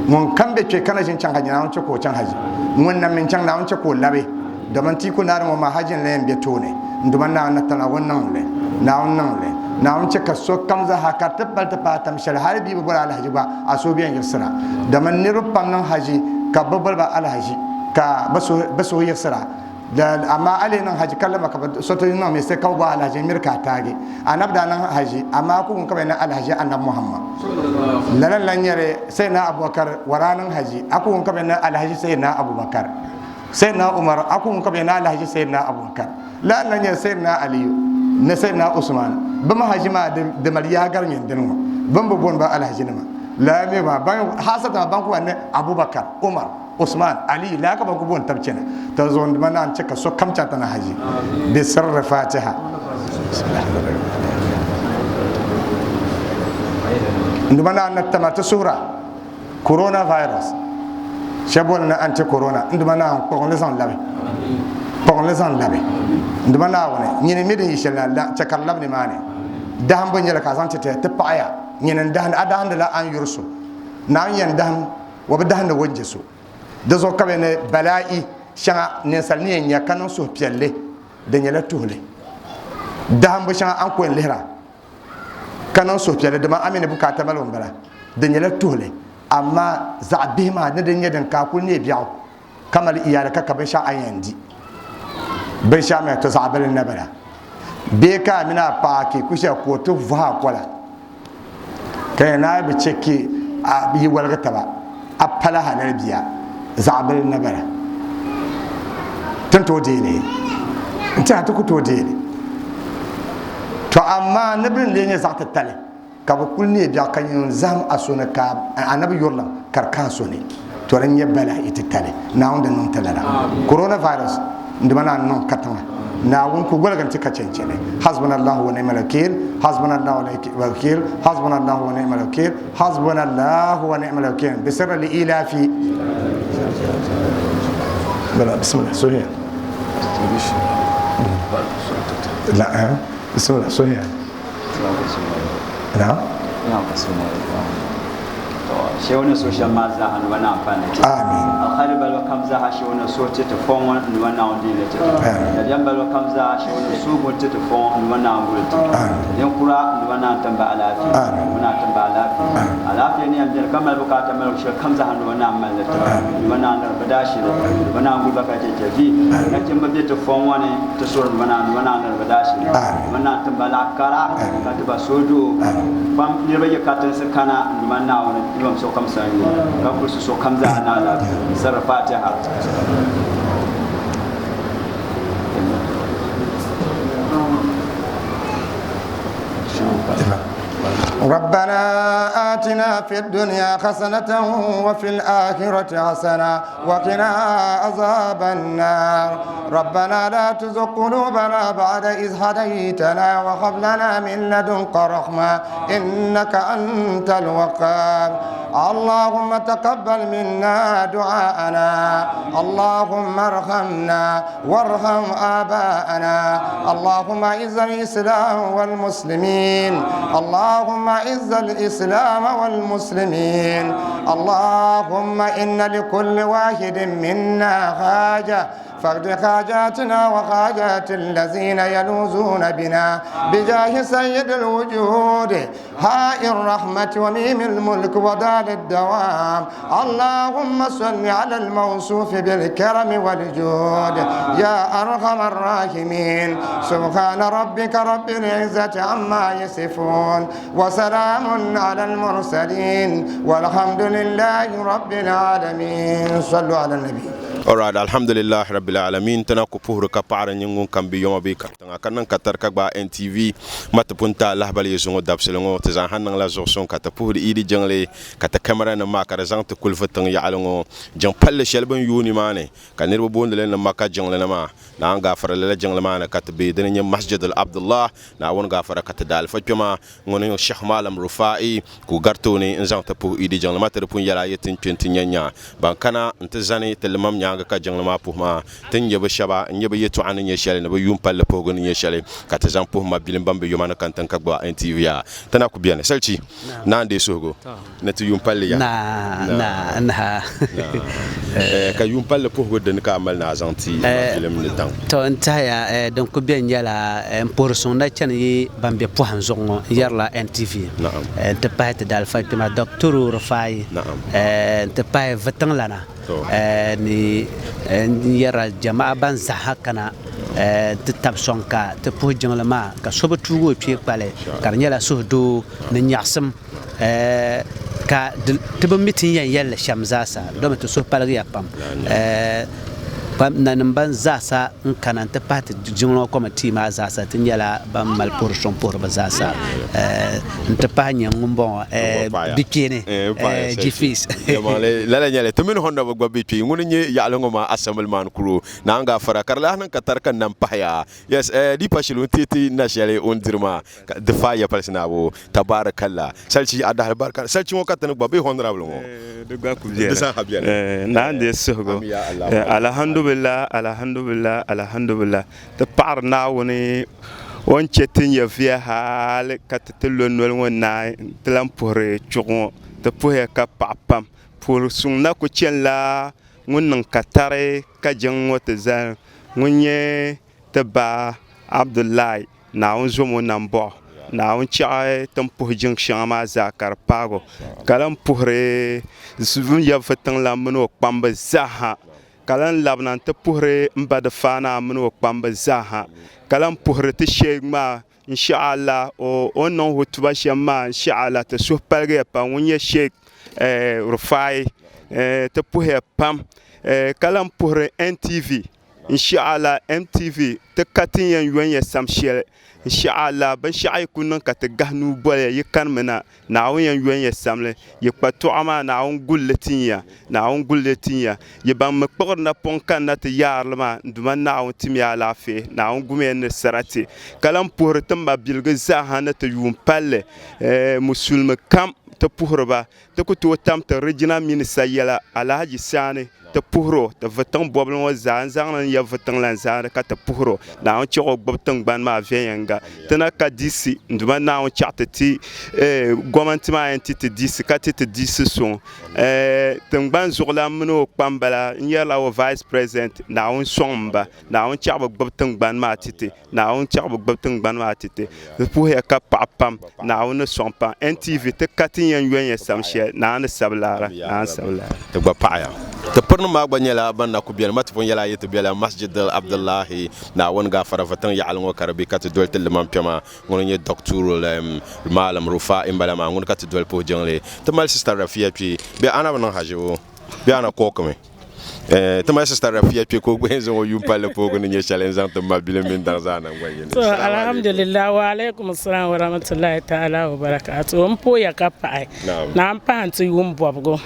Ŋun kam be kpe ka na ʒin chaŋ haji, Naawuni chɛ ka o chaŋ haji. Ŋun na mi n-chaŋ, Naawuni chɛ ka o labi. Domin ti ku naari ŋɔ maa haji n-lee yɛn be tooni. N Duuma Naawuni na tana o niŋ li. Naawuni niŋ li. Naawuni chɛ ka sokam zaa ka di ti pali ti paai tam shɛli, hali bɛ yi bi boli alahaji gba, a suhu bi yɛn yiɣisira. Domin niriba pam niŋ haji ka bɛ boli ba alahaji ka bɛ suhu yiɣisira. Amaa a lee niŋ haji ka lama ka bɛ so ti niŋ mi sai ka bɛ bɔhi alahaji miri ka a taagi. Anabi daa niŋ haji amaa ku wum ka bɛ ni alahaji Anabi Muhammad. Lala n-lan nyɛli Sayyidina Abubakar wa daa niŋ haji a ku wum ka bɛ ni alahaji Sayyidina Abubakar. Sayyidina Umar a ku wum ka bɛ ni alahaji Sayyidina Abubakar. Lala n-lan nyɛli Sayyidina Aliyu ni Sayyidina Usman. Bɛ mi haji maa di mali yaa gari nyini dini ŋɔ. Bɛ mi bi booni ba alahaji nima. Lala mi maa hasatan maa ban ku ni Abubakar, Umar. Usman, Ali, laa ka ban ku booni tab chana. To zuɣu nduma naan chɛ ka so kam chaŋ ti na haji. Bi sirri Fatiha. Nduma naan na tama ti suhura coronavirus. Shɛba boli ni anti-corona. Nduma naan kpuɣim li zaŋ labi. Kpuɣim li zaŋ labi. Nduma Naawuni, nyini mi din yi shɛli na la, chɛ ka di labi nimaani. Dahimbu n-nyɛli ka a zaŋ ti ti ya, ti paɣiya. Nyini n-dahindi, a dahindila a ni yuri so. Naawuni yɛn dahim o bi dahindi o ni je so. Di zuɣu ka bɛ ni balaa'i shɛŋa ninsal ni yɛn nya ka niŋ suhupiɛlli, di nyɛla tuhili. Dahimbu shɛŋa a ni ku yɛn lihira ka niŋ suhupiɛlli, dama a mi ni bukaata malibu m-bala, di nyɛla tuhili. Amaa zaɣ bihi maa ni din nyɛ din ka a kul neei biɛɣu ka mali iyaali ka ka binshɛɣu a ni yɛn di binshɛɣu mi, to zaɣ bili n-na bala. Bee ka a mini a paɣa ka yi ku ʒiya ka o ti vuhi a kola. Ka yɛn naai bi chɛ ka a yi woligi taba, a pala halali bia, zaɣ bili n-na bala. Ti ni tooi deei li? N tɛha ti ku tooi deei li. Tɔ amaa ni bɛ ni lee nyɛ zaɣ titali, ka bɛ kul neei biɛɣu ka nyin zahim a so ni ka anabi yurilim ka di ka a so ni, tɔ din nyɛ balahi titali. Naawuni di niŋ ti lala. Coronavirus nduma naan niŋ katiŋa. Naawuni ku goligim ti ka chencheni. Hasbunallahu wa ni'mal wakil, hasbunallahu wa ni'mal wakil, hasbunallahu wa ni'mal wakil, hasbunallahu wa ni'mal wakil. Bi sirri li ilafi. Bala, bismillah, sohiya. La, eh? Bismillah, sohiya. Na? Shehu ni so shɛm maa zaaha ni ba naan pa ni ti. Amin. Alkhairi balibu kam zaaha shehu ni so ti ti fɔŋ ŋɔ ni ba naan deei li ti. Amin. Dabiɛm balibu kam zaaha shehu ni suugu ti ti fɔŋ ŋɔ ni ba naan guli ti. Amin. Ninkura ni ba naan tim ba alaafee. Amin. Ni ba naan tim ba alaafee. Alaafee ni yɛn beni ka mali bukaata malibu shɛli kam zaaha ni ba naan mali li ti. Ni ba naan liri bɛ daashili. Ni ba naan guli ba ka chɛ chɛ vi. Nachimba be ti fɔŋ ŋɔ ni ti suri ni ba naan ni ba naan liri bɛ daashili. Amin. Ni ba naan tim ba laɣ kara ka ti ba soodoo. Pam niriba yi katinsi kana n Duuma Naawuni yom sokam sanyoo, ka kuli su sokam zaa ni alaafee. Sirri Fatiha. ربنا آتنا في الدنيا حسنة وفي الآخرة حسنة وقنا عذاب النار ربنا لا تزغ قلوبنا بعد إذ هديتنا وهب لنا من لدنك رحمة إنك أنت الوهاب اللهم تقبل منا دعاءنا اللهم ارحمنا وارحم آباءنا اللهم اعز الإسلام والمسلمين اللهم اعز الإسلام والمسلمين اللهم إن لكل واحد منا حاجة فاقض حاجاتنا وحاجات الذين يلوذون بنا بجاه سيد الوجود هاء الرحمة وميم الملك ودال الدوام. اللهم صل على الموصوف بالكرم والجود يا أرحم الراحمين. سبحان ربك رب العزة عما يصفون وسلام على المرسلين والحمد لله رب العالمين. صلوا على النبي. Alright, alhamdulillah rabbil alamin. Tana ku puhiri ka paɣari nyɛ ŋun kam bi yoma bee katiŋa ka niŋ ka tari ka gbaai NTV ma ti pun taai lahibali yi zuŋɔ dabisili ŋɔ. Ti zaŋ ha niŋla zuɣusuŋ ka ti puhiri Idi jiŋli ka ti kamara nim maa ka di zaŋ ti kuli tiŋ yaɣali ŋɔ jiŋ palli shɛli bin yooi nimaani ka niriba boondili ni Maka jiŋli ni maa. Naawuni gaafara lala jiŋli maa ni ka ti be, dini n-nyɛ Masjid al-Abdullah. Naawuni gaafara ka ti daalifa kpɛma ŋuni Sheikh Malam Rufai ka o gari tooni n-zaŋ ti puhi Idi jiŋli maa. Ti di pun yɛli a yi ti ni kpe nti nya nya ban kana nti zani ti limam nyaaŋa ka jiŋli maa puhi maa. Ti ni nya bɛ shɛba n-nyɛ bɛ yɛtɔɣa ni nyɛ shɛli ni bɛ yuun palli puhigu ni nyɛ shɛli ka ti zaŋ puhi mabilim ban be yoma ni ka n-tiŋ ka gbubi a NTV a. Ti na ku beni. Salichi, Naa n-deei suhigu ni ti yuun palli ya. Naa, naa. Ka yuun palli puhigu dini ka a mali ni a zaŋ ti mabilim ni daŋ? Tɔ, n tɛhiya din kuli beni nyɛla n puhiri suŋ na chani yi ban be pɔhim zuɣu ŋɔ n yɛrila NTV nti pahi ti daalifa kpɛma Dɔktoro Rufai nti pahi Vitiŋlana ni n yɛrila jama'a ban zaaha kana nti tabi sɔŋ ka ti puhi jiŋli maa ka so bi tuugi o kpee kpali ka di nyɛla suhudoo ni nyaɣisim ka ti bi mi ti ni yɛn yɛli li shɛm zaasa domi ti suhu paligiya pam. Nanim ban zaasa n kana n-ti pahi ti jiŋli ŋɔ kɔmitii maa zaasa ti nyɛla ban mali puhiri suŋ puhiri bɛ zaasa n-ti pahi nyɛ ŋun bɔŋɔ bikpeeni Jifis. Lala nyɛli ti mini Honorable gba be kpe ŋuni n-nyɛ yaɣili ŋɔ maa Assemblyman kuro Naa Gaafara ka di lahi niŋ ka tari ka nam pahiya. Yes, di pa shili o ni teei ti na shɛli o ni diri maa ka di faai ya palisi naabu. Tabaarakallah. Salichi a dahali barika. Salichi ŋɔ ka ti ni gba bee honorable ŋɔ? Di gba ku beni. Di zaa beni. Naa n-deei suhigu. Ami ya Allah. Alhamdulillah, alhamdulillah, alhamdulillah. Ti paɣiri Naawuni o ni chɛ ti nyɛvuya hali ka ti ti lo noli ŋɔ naai nti lan puhiri chuɣu ŋɔ. Ti puhiya ka paɣi pam. Puhiri suŋ na ku chanila ŋun niŋ katari ka jiŋ ŋɔ ti zali ŋun nyɛ ti ba Abdullahi. Naawuni zom o nambɔɣu. Naawuni chɛɣi ti ni puhi jiŋ shɛŋa maa zaa ka di paag o, ka lan puhiri n yab fitiŋlan mini o kpamba zaaha, ka lan labina nti puhiri m ba Difaanaa mini o kpamba zaaha, ka lan puhiri ti sheeg maa Insha'Allah o ni niŋ hutuba shɛm maa Insha'Allah ti suhu paligiya pam ŋun nyɛ Sheeg Rufai ti puhiya pam, ka lan puhiri NTV Insha'Allah MTV ti ka ti ni yɛn yon ya sam shɛli. Insha'Allah binshɛɣu yi ku niŋ ka ti gahi nuu boli ya yi kanimi na, Naawuni yɛn yon ya samli. Yi kpa tuɣa maa Naawuni guli li tin ya. Naawuni guli li tin ya. Yi ban mi kpuɣiri napɔŋ kanna ti yaari li maa, n Duuma Naawuni tim ya alaafee. Naawuni gumi ya ni sarati. Ka lan puhiri ti mabiligi zaaha ni ti yuun palli Musulimi kam ti puhiri ba. Ti ku tooi tam ti Regional Minister yɛla, Alhaji Sani, ti puhiri o, ti vitiŋ bɔbili ŋɔ zaa n-zaŋ li n-yɛbi vitiŋ lan zaani ka ti puhiri o. Naawuni chɛ ka o gbubi tiŋgbani maa viɛnyɛliŋga. Ti na ka DC, n Duuma Naawuni chaɣ ti ti gomnanti maa yɛn ti ti DC ka ti ti DC suŋ. Tiŋgbani zuɣulan mini o kpambala n-yɛrila o Vice President, Naawuni sɔŋmi ba. Naawuni chaɣ bɛ gbubi tiŋgbani maa ti ti. Naawuni chaɣ bɛ gbubi tiŋgbani maa ti ti. Di puhiya ka paɣa pam, Naawuni ni sɔŋ pam. NTV, ti ka ti ni yɛn yon ya sam shɛli, Naawuni ni sabi laara, Naawuni sabi laara. Ti gba paɣiya. Ti pirinim maa gba nyɛla ban na ku beni. Ma ti pun yɛli a yi ti bela Masjid Abdullahi, Naawuni gaafara vatiŋ yaɣili ŋɔ ka di be ka ti doli ti limam kpɛma ŋuni n-nyɛ Doctor Malam Rufai m-bala maa, ŋuni ka ti doli puhi jiŋli. Ti mali Sister Rafia kpe bee a na bi niŋ haʒibu bee a na kookimi? Ti mali Sister Rafia kpe ka o gba yɛn zaŋ o yuun palli poogi ni nyɛ shɛli n-zaŋ ti ma bilim mini daŋ zaa naŋgban yini. To alhamdulillah wa alaikum salam wa rahmatullahi ta'ala wa barakatuh. N pooya ka paɣi na n pahi n ti yuun bɔbigu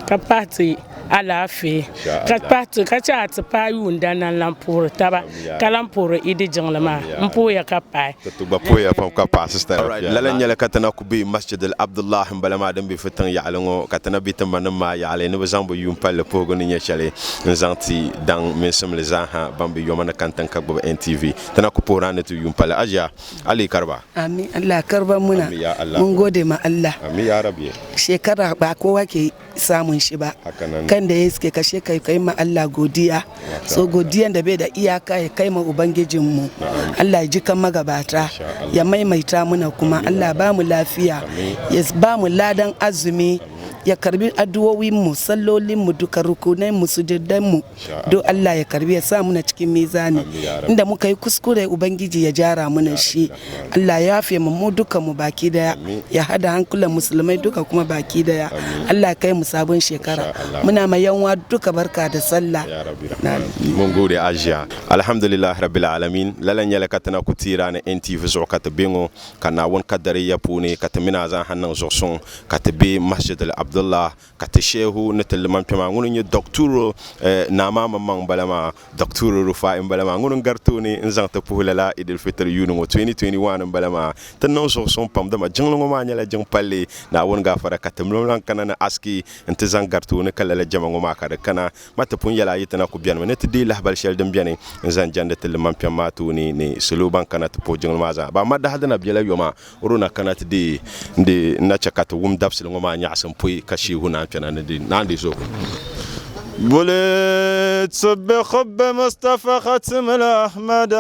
ka pahi ti alaafee ka pahi ti ka chɛ a ti paai yuunda na n lan puhiri taba ka lan puhiri Idi jiŋli maa. N pooya ka paɣi. Ti gba pooya pam ka paɣi Sister Rafia. Lala n-nyɛli ka ti na ku be Masjid al-Abdullah m-bala maa din be fitiŋ yaɣili ŋɔ ka ti na be ti manim maa yaɣili ni bɛ zaŋ bɛ yuun palli puhigu ni nyɛ shɛli. n zaŋ ti daŋ mini simli zaaha ban be yoma ni kantiŋ ka gbubi NTV. Ti na ku puhiri a ni ti yuun pali. Ajiya, a leei kariba. Amin Allah karba muna. Amin ya Allah. Mun gode ma Allah. Amin ya Rabbi. Shekara ba kowa ke samun shi ba. Haka nan. Kan da ya suke kashe kai kai ma Allah godiya. So godiyan da bai da iyaka ya kai ma ubangijinmu. Allah ya ji kan magabata. Masha Allah. Ya maimaita muna kuma Allah ba mu lafiya. Ya ba mu ladan azumi. Ya karbi addu'o'inmu, sallolinmu, duka rukunanmu, sujudanmu. Masha Allah. Duk Allah ya karbi ya sa muna cikin mizani. Amin ya Rabbi. Inda muka yi kuskure Ubangiji ya jara muna shi. Allah ya yafe mu mu duka mu baki daya. Amin. Ya hada hankulan musulmai duka kuma baki daya. Amin. Allah ya kai mu sabon shekara. Insha Allah. Muna ma yanwa duka barka da sallah. Ya Rabbi Na- Rahman. Mun gode ajiya. Alhamdulillah rabbil alamin. Lalan yɛlɛ ka tana ku tira ni NTV zuɣu ka ti be ŋɔ ka Naawuni kadari ya puuni ka ti mina zaŋ ha niŋ zuɣu suŋ ka ti be Masjid al-Abdullah ka ti shehu ni ti liman kpɛma ŋuni n-nyɛ Docturo Naama Maŋmaŋ m-bala maa Docturo Rufai m-bala maa ŋuni n-gari tooni n-zaŋ ti puhi lala Eid al-Fitr yuuni ŋɔ 2021 m-bala maa ti niŋ zuɣu suŋ pam dama jiŋli ŋɔ maa nyɛla jiŋ palli Naawuni gaafara ka ti lahi kana ni aski n-ti zaŋ gari tooni ka lala jama ŋɔ maa ka di kana ma ti pun yɛli a yi ti na ku benimi ni ti deei lahibali shɛli din beni n-zaŋ jɛndi ti liman kpɛm maa tooni ni salo ban kana ti puhi jiŋli maa zaa. Ba madahi dina bela yoma o na kana ti deei n-di n na chɛ ka ti wum dabisili ŋɔ maa nyaɣisim pɔi ka sheehu naan kpɛna ni di naan deei so. بولدت بحب مصطفى ختم الأحمد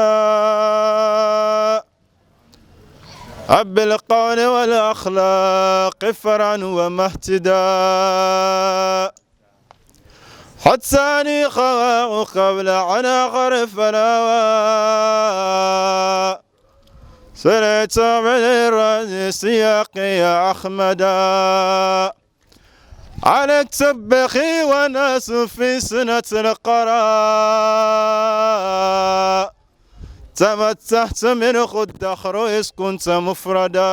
أب القول والأخلاق فرعا ومهتدا حتى خواء قبل عن غرف الهوى سريت من سياقي يا أحمدا على التبخي وناس في سنة القراء تمتعت منه الدخر إذ كنت مفردا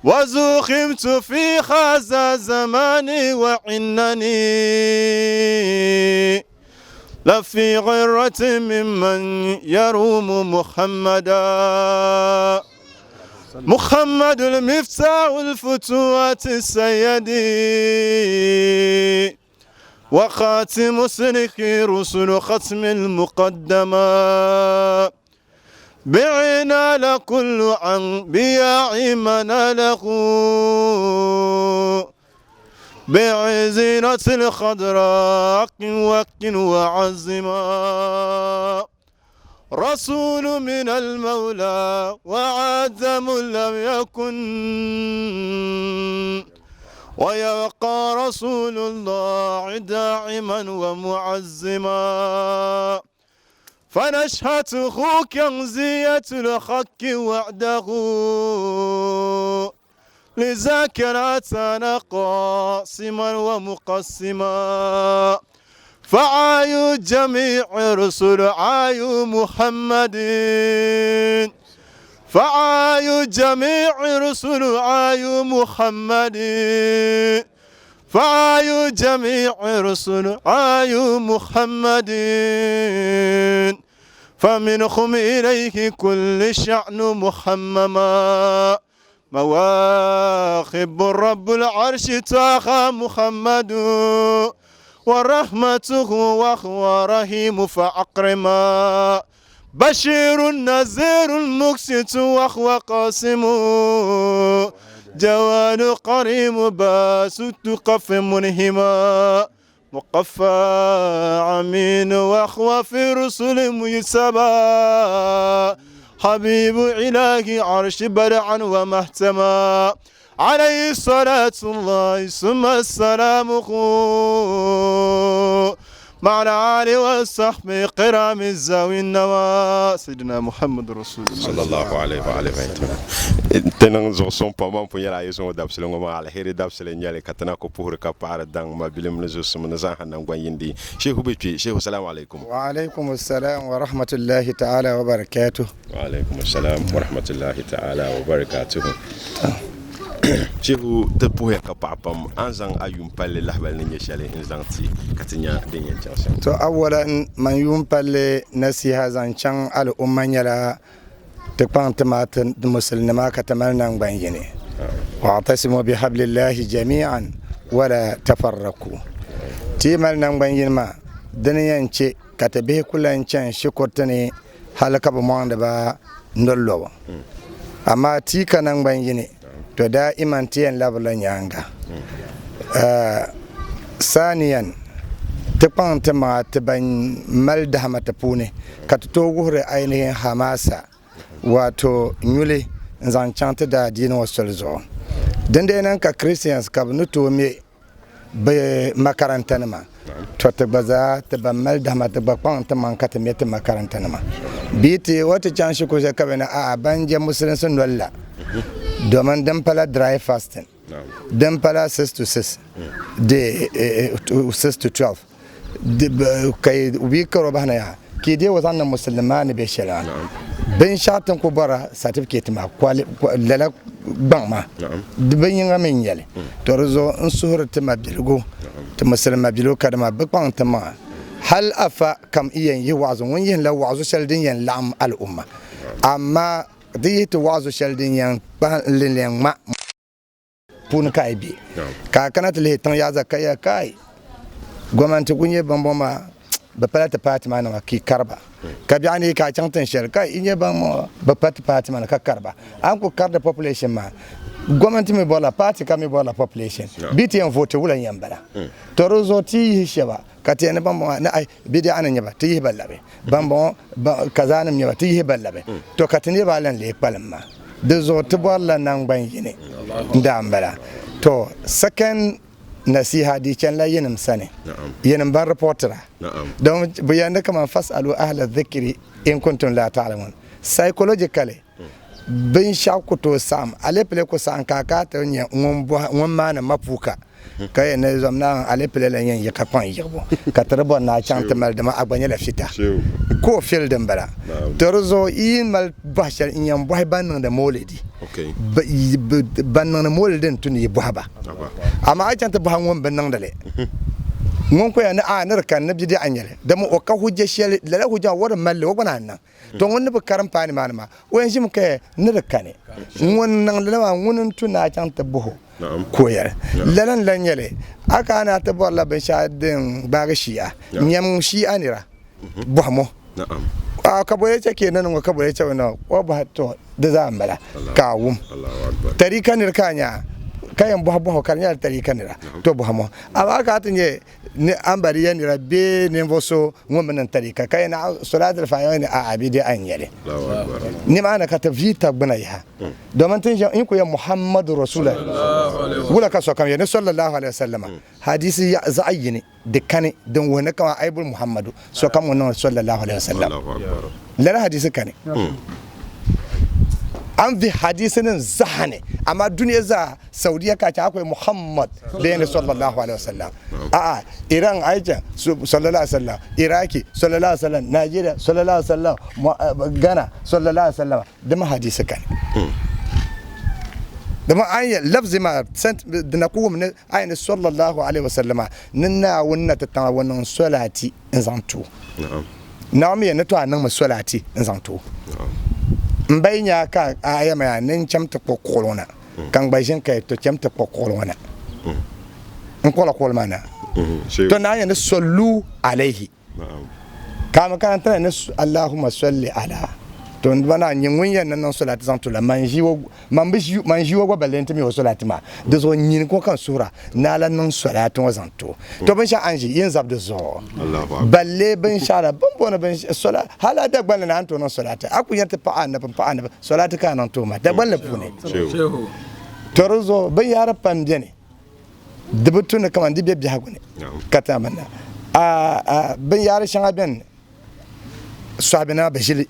وزخمت في هذا زماني وعنني لفي غرة ممن يروم محمدا محمد المفتاح الفتوات السيدي وخاتم سلك رسل ختم المقدمة بعنا لكل أنبياء من له بعزينة الخضراء وك وعزما رسول من المولى وعدم لم يكن ويبقى رسول الله داعما ومعزما فنشهته كنزية الحق وعده لذاك أتانا قاسما ومقسما فعايو جميع رسل عايو محمد فعايو جميع رسل عايو محمد فعايو جميع رسل عايو محمد فمنهم إليه كل شأن محمما مواخب رب العرش تاخى محمد ورحمته وهو رحيم فأكرما بشير نذير مقسط وهو قاسم جواد قريم باسط قف منهما مقفى عمين وهو في رسل ميسبا حبيب إله عرش برعا ومهتما عليه صلاة الله ثم السلام مع العالي والصحب قرام الزاوي النوى سيدنا محمد رسول الله sallallahu alaihi wa alihi wa sallam. Ti niŋ zuɣu suŋ pam ban pun yɛli a yi zuŋɔ dabisili ŋɔ maa aliheri dabisili n-nyɛli ka ti na ku puhiri ka paɣiri daŋ mabilim ni zuɣusim ni zaaha naŋgban yindi. Shehu be kpe. Shehu salamu alaikum. Wa alaikum assalam wa rahmatullahi ta'ala wa barakatuh. Wa alaikum assalam wa rahmatullahi ta'ala wa barakatuh. Shehu ti puhiya ka paɣa pam a ni zaŋ a yuun palli lahibali ni nyɛ shɛli n-zaŋ ti ka ti nya din yɛn chaŋ shɛm. To awalan man yuun palli nasiha zaŋ chaŋ al'umma nyɛla ti kpaŋ ti maa ti musulinima ka ti mali naŋgban yini. Wa'tasimu bihablillahi jami'an wala tafarraku. Ti yi mali naŋgban yini maa, dini yɛn che ka ti bihi ku lan chani shikuruti ni hali ka bɛ mɔŋdi ba noli lɔbu. Amaa ti yi ka naŋgban yini, to daa'iman ti yɛn labirila nyaaŋa. Saaniyan, ti kpaŋ ti maŋa ti ban mali dahama ti puuni ka ti tooi wuhiri ainihin hamasa, wato nyuli n-zaŋ chaŋ ti daadiini ŋɔ soli zuɣu. Dindee niŋ ka Christians ka bɛ ni tooi me bɛ makaranta nima, to ti gba zaa ti ban mali dahima ti gba kpaŋ ti maŋ ka ti me ti makaranta nima. Bee ti o ti chaŋ shikuru shɛli ka bɛ ni a'a ban je musulinsi noli la domin din pala dry fasting, din pala 6 to 6 di 6 to 12 ka yi karo bahi na yaha ka yi deei o zaŋ niŋ musulinima maa ni be shɛli maa. Binshɛɣu ti ni ku bɔra certificate maa lala gbaŋ maa di bi yiŋa mi n-nyɛ li. To di zuɣu n suhiri ti mabiligu, ti musulim mabiligu kadama bɛ kpaŋ ti maŋa hal afa kam n yɛn yihi waɣazu ŋun yihimla waɣazu shɛli din yɛn laɣim al'umma amaa di yihi ti waɣazu shɛli din yɛn kpahim yɛn ŋma puuni ka a yi be ka a kana ti lihi tiŋ yaa zaa ka yɛli kai gomnanti ku nyɛ bambɔŋɔ maa bɛ pala ti paati maa nima ka yi kari ba ka biɛɣu ni ka a chaŋ tiŋ shɛli ka yi nyɛ bambɔŋɔ bɛ pa ti paati maa ni ka kari ba a ni ku kari di population maa gomnanti mi bɔrila paati kam mi bɔrila population bɛ ti yɛn vooti wula n-yɛn bala to di zuɣu ti yi yihi shɛba ka ti yɛn ni bambɔŋɔ ni ai bidiɛɣu ni nyɛ ba ti yihi ba labi bambɔŋɔ kazanim nyɛ ba ti yihi ba labi to ka ti niriba lan lee kpalim maa di zuɣu ti bɔrila naŋgban yini n-daa m-bala to second nasiha di chanila yinim sani yinim ban reportira don bɛ yɛn ni kaman fasalu ahla dhikri in kuntum la ta'lamun psychologically Binshɛɣu ku tooi saɣim alepile ku saɣim ka a kana ti nya ŋun maani mapuuka ka yɛn ni zom naan alepile la yɛn yi ka kpaŋ yiɣibu ka ti di bɔri ni a chaŋ ti mali dama a gba nyɛla fita ka o fili din bala. To di zuɣu yi yi mali bɔhi shɛli n yɛn bɔhi ban niŋdi moolidi ban niŋdi moolidi n-tu ni yi bɔhi ba amaa a yi chaŋ ti bɔhi ŋun bi niŋdi li ŋun ku yɛn ni a ni di kani ni bidiɛɣu n-nyɛ li dama o ka hujja shɛli lala hujja maa o di mali li o gba naan niŋ. To ŋun ni bi karim paai nimaani maa, o yɛn ʒimi ka yɛli, Ni di kani. Ŋun niŋdi li maa, ŋuni n-tu ni a chaŋ ti bɔh o ka o yɛli. Lala n-lan nyɛ li, a kana ni a ti bɔrila binshɛɣu din gbaagi shia, nyam shia nira, bɔhim o. Ka bɔ yɛli chɛ ka yi niŋ ŋɔ, ka bɔ yɛli chɛ bɛ niŋ ŋɔ, o bɔhi, Tɔ, di zaa m-bala, ka a wum. Tarika nira ka a nya ka yɛn bɔhi bɔhigu ka di nyɛla tarika nira, tɔ bɔhim o. Amaa ka a ti nya ni ambariya nira bee ninvuɣ so ŋun bi niŋ tarika ka yɛn naɣ solaatil faatiha ni a'a bɛ di a n-nyɛ li. Nimaani ka ti vii tab gbuna yaha domin ti ni ʒe n ku yɛn Muhammadu Rasulullah wula ka sokam yɛn ni sallallahu alaihi wasallama hadiisi zaɣ yini di kani din wuhi ni kaman a yi boli Muhammadu sokam ŋun niŋdi sallallahu alaihi wasallam lala hadiisi kani. An vi hadiisi nim zaha ni amaa dunia zaa Saudiya ka chaŋ akwai Muhammad bee ni sallallahu alaihi wasallam a'a Iran a yi chaŋ sallallahu alaihi wasallam Iraki sallallahu alaihi wasallam Nigeria sallallahu alaihi wasallam Ghana sallallahu alaihi wasallam dama hadiisi kani dama an yɛ lafzi maa dina ku wum ni a yɛ ni sallallahu alaihi wasallam ni Naawuni na ti taŋa o niŋ solati n zaŋ ti o. Naawuni mi yɛn ni to a niŋmi solati n zaŋ ti o. M ba yi nya ka a yɛma yaa ni n cham ti kpuɣi kuɣili ŋɔ na, ka n gba ʒini ka yi to cham ti kpuɣi kuɣili ŋɔ na. N kpuɣila kuɣili maa na. To Naawuni yɛn ni sollu alayhi. Ka a mi kana ti na ni Allahumma solli ala. To n ba naa nyɛ ŋun yɛn ni niŋ solati zaŋ ti o la, man ʒi o Man bi ʒi, man ʒi o gba balle nti mi o solati maa. Di zuɣu nyini ko ka n suhira ni a lan niŋ solati ŋɔ zaŋ ti o. To binshɛɣu a ni ʒi, yin zab di zuɣu. Balle binshɛɣu la, bɛ ni booni binshɛɣu sola, hal a Dagbanli ni a ni tooi niŋ solati, a ku yɛn ti paɣi anabi m-paɣi anabi, solati ka a niŋ ti o maa Dagbanli puuni. To di zuɣu binyahari pam beni di bi tu ni kaman di be biɛhigu ni ka ti na. A binyahari shɛŋa beni sɔhibinima bi ʒili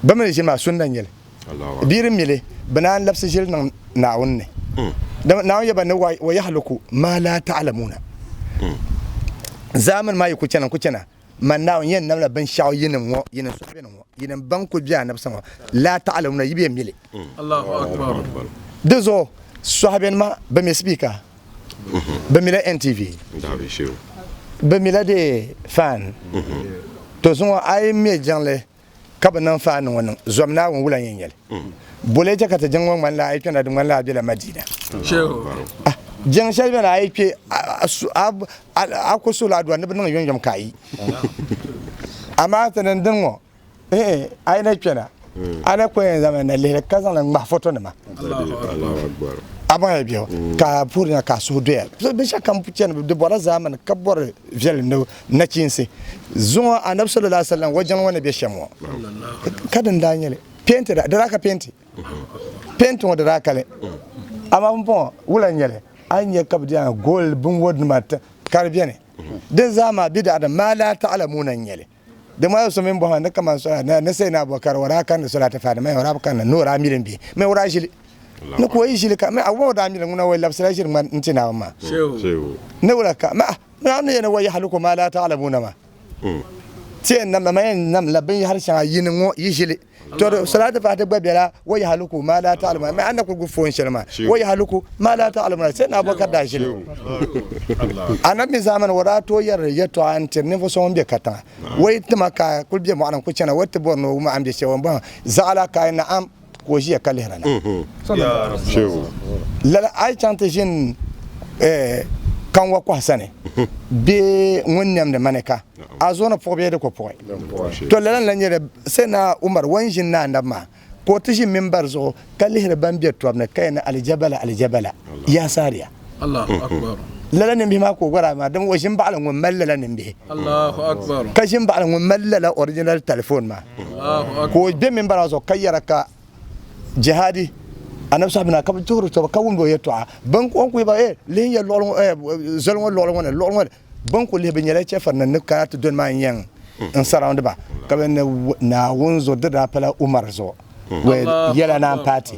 bɛ mi ni ʒili maa sunna n-nyɛ li bɛ yi di mi li bɛ naan labisi ʒili niŋ Naawuni ni dama Naawuni yɛba ni wa yahluku maa laa ta'lamuuna zaamani maa yi ku chana n-ku chana man Naawuni yɛn namla binshɛɣu yinim ŋɔ yinim sɔhibinim ŋɔ yinim ban kuli be anabi sani ŋɔ laa ta'lamuuna yi bi yɛn mi li di zuɣu sɔhibinima bɛ mi sipiika Bɛ mila NTV, bɛ mila di fan. To zuŋɔ a yi me jiŋli ka bi niŋ fan ŋɔ niŋ, zom Naawuni wula n-yɛn nyɛli. Bole chɛ ka ti jiŋ ŋɔ ŋmanila a yi kpɛna di ŋmanila a bela Madina. Jiŋ shɛli bɛni a yi kpe a ku suhila aduwa ni bi niŋ yomyom ka a yi. Amaa ti ni dini ŋɔ eh a yi na kpɛna a na kuli yɛn zaŋmi na lihili ka zaŋli ŋmahi foto nima. A baŋ ya bɛ ka a puhiri na ka a suhu doya. Binshɛɣu kam chani di bɔrila zaamani ka bɔri viɛlim ni nachiinsi. Zuŋɔ Anabi sallallahu alaihi wasallam o jiŋli ŋɔ ni be shɛm ŋɔ ka din daa nyɛli peenti di daa ka peenti. Peenti ŋɔ di daa kali amaa pumpɔŋɔ wula n nyɛli a yi nya ka bɛ diɛma gold binwɔdinima ka di beni di zaa maa bidaɣa maa laa taɣalamuuna n nyɛli di maa so mini bɔhima ni kaman sola ni Sayyidina Abubakar o daa kandi solati faati mɛ o daa bi kandi ni o daa mili m-bihi mɛ o daa ʒili ni ka o yi ʒili ka mɛ a o daa mili ŋuna o labisila ʒiri ŋmani n-ti Naawuni maa ni wula ka mɛ Naawuni ni yɛli wa yahluku maa laa taɣalamuuna maa ti yɛn namla ma yɛn namla binyahari shɛŋa yini ŋɔ yi ʒili To di salati fati gba bela wa yahluku ma la ta'lamuna mi anna kuli gbubi foon shɛli maa wa yahluku ma la ta'lamuna sai na Abubakar daa ʒili anabi mi zaamani o daa tooi yɛri yɛltɔɣa n tiri ninvuɣu so ŋun be katiŋa o yi tima ka kuli be mɔɣuni n kuli chana o ti bɔri ni o wum a ni be shɛli o ni bɔhim zaɣila ka a yi na'am ka o ʒiya ka lihira na lala a yi chaŋ ti ʒini kanwa kɔha sani bee ŋun nɛmdi manika a zuɣu ni puɣi bee di ku puɣi. To lala n-lan nyɛ li Sayyidina Umar o ni ʒini ni anabi maa ka o ti ʒi mimbar zuɣu ka lihiri ban be tɔbu ni ka yɛli ni alijabala alijabala yaa Sariya. Lala nimbihi maa ka o gba daa maa dama o ʒini baɣili ŋun mali lala nimbihi ka ʒini baɣili ŋun mali lala original telephone maa ka o be mimbar maa zuɣu ka yɛra ka jihadi anabi sahabina ka bi tuhiri tɔbu ka wumdi o yɛltɔɣa bin o ni kuli ba eh lihi ya luɣili ŋɔ eh zoli ŋɔ luɣili ŋɔ ni luɣili ŋɔ ni Bɛ ni kuli lihi bɛ nyɛla chɛfirinim ni kana ti doli maa n-yɛn n surround ba, ka bɛ ni Naawuni zuɣu di daa pala Umar zuɣu wɛ yɛla naan paati.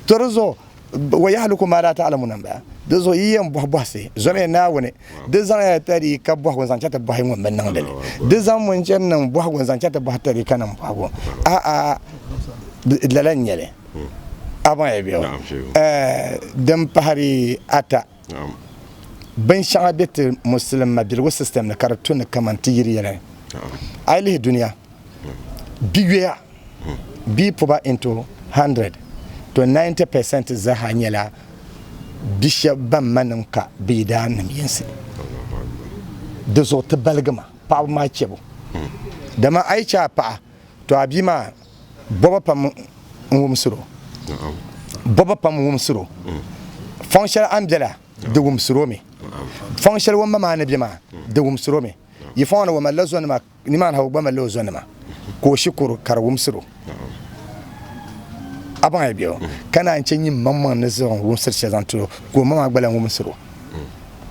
To di zuɣu wa yahluku maa laa ta'lamuna m-bala. Di zuɣu yi yɛn bɔhi bɔhisi, zomiya Naawuni, di zaŋya tariika bɔhigu n-zaŋ chaŋ ti bɔhi ŋun bi niŋdi li. Di zaŋ ŋun chani niŋ bɔhigu n-zaŋ chaŋ ti bɔhi tariika nim bɔhigu. A'a, lala n-nyɛ li. A baŋya bɛ o? Din pahiri ata. Binshɛŋa be ti Musulim mabiligu system ni ka di tu ni kaman ti yiri yɛla ni. A yi lihi dunia, bi yoya bɛ yi puba into 100 to 90% zaaha nyɛla bi shɛba ban ma nim ka bɛ yidaannim yinsi. Di zuɣu ti baligima paɣaba maa chɛbu. Dama a yi chɛ a paɣa to a bia maa bɔba pam n wumsir o, bɔba pam n wumsir o. Fɔŋ shɛli a ni bela di wumsir o mi, fɔŋ shɛli o ma maa ni be maa di wumsir o mi. Yi fɔŋ ni o malila zonima, nimaani ha o gba malila o zonima ka o shikuru ka di wumsir o. A baŋ ya bɛ o ka naan chɛ nyin maŋmaŋ ni zaŋ wumsiri shɛli zaŋ ti o ka o ma maa gba lan wumsir o.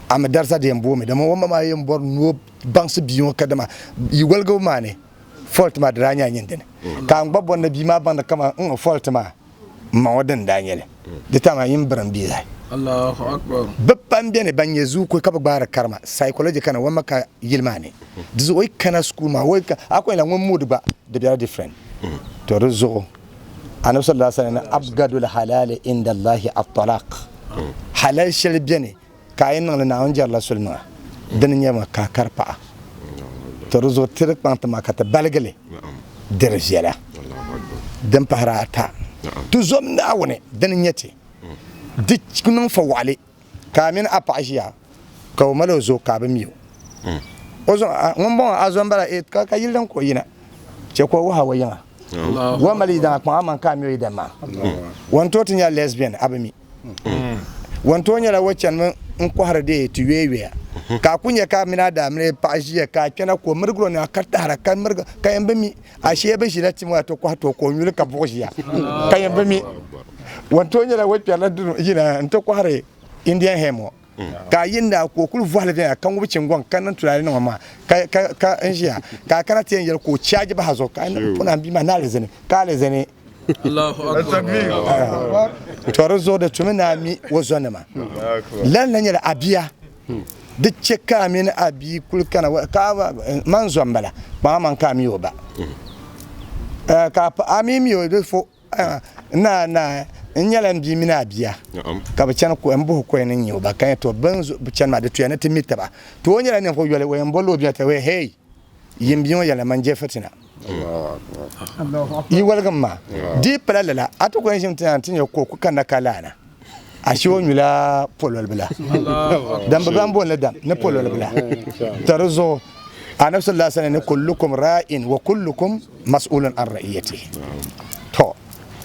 A mi dariza di yɛn boomi dama o ma maa yɛn bɔri ni o baŋsi bia ŋɔ kadama yi woligibu maa ni fault maa di daa nyɛla nyin dini ka n gba bɔri ni bia maa baŋdi kaman n fault maa n ma ŋɔ dini daa nyɛli di time maa yin birim bia zaa. Bɛ pam beni ban nyɛ zuukuhi ka bi gbaari karima psychology kana wamma ka yili maa ni di zuɣu o yi kana school maa o yi ka a ku yɛla ŋun mood gba di bela different to di zuɣu Anabi sallallahu alaihi wasallam abgadul halali inda Allahi at-talaq halal shɛli beni Ka a yi niŋ li Naawuni jɛrila suli niŋ a, dini n-nyɛ ma ka a kari paɣa. To di zuɣu ti di kpaŋ ti ma ka ti baligi li di di viɛla. Din pahiri ata, ti zom Naawuni, dini n-nyɛ ti di niŋ fawaɣili ka a mini a paɣa ʒiya ka o mali o zo ka a bi mi o. O zo ŋun bɔŋɔ a zo m-bala eh ka yili din ka o yina chɛ ka o wuhi a o yiŋa. O mali yidaŋa kpaŋ a maŋ ka a mi o yidana maa. O ni tooi ti nya lesbian a bi mi. Wuntooi nyɛla o chanimi n-kɔhiri dee ti yoya yoya ka a ku nya ka a mini a daamili paɣa ʒiya ka a kpɛna ka o mirigir o nɛma ka tahira ka mirigi ka yɛn bi mi ashee bɛ ʒila tim maa ti kɔhi ti o ka o nyuli ka buɣi ʒiya ka yɛn bi mi. Wuntooi nyɛla o kpɛrila duu yina nti kɔhiri Indian hemp ŋɔ ka a yi naai ka o kuli vɔhili viɛnyɛla ka ŋubi chingɔŋ ka niŋ tulaale niŋ o maŋa ka n ʒiya ka a kana ti yɛn yɛli ka o chaaji bahi a zuɣu ka a pun a bia maa ni alizini ka alizini To di zuɣu di tumi ni a mi o zonima. Lala na nyɛla a bia di chɛ ka a mini a bia kuli kana ka man zo m-bala kpaŋ amaŋ ka a mi o ba. Ka a mi mi o di fo na na n nyɛla n bia mini a bia ka bi chani m buhi koya ni n nyɛ o ba ka yɛn to bɛ ni chani maa di tuya ni ti mi taba. To o nyɛla ninvuɣ yoli o yɛn bolila o bia ti hey Yin bia ŋɔ yɛlila man je fitina. Yi waligim ma, di yi pala lala, a ti ku yɛn ʒimi ti na nti nya ka o ku kanna ka laana. Ashe o nyula pololibila. Dan bi ban booni li dam ni pololibila. To di zuɣu Anabi sallallahu alaihi wasallam ni kullukum ra'in wa kullukum mas'ulun an ra'iyatihi. To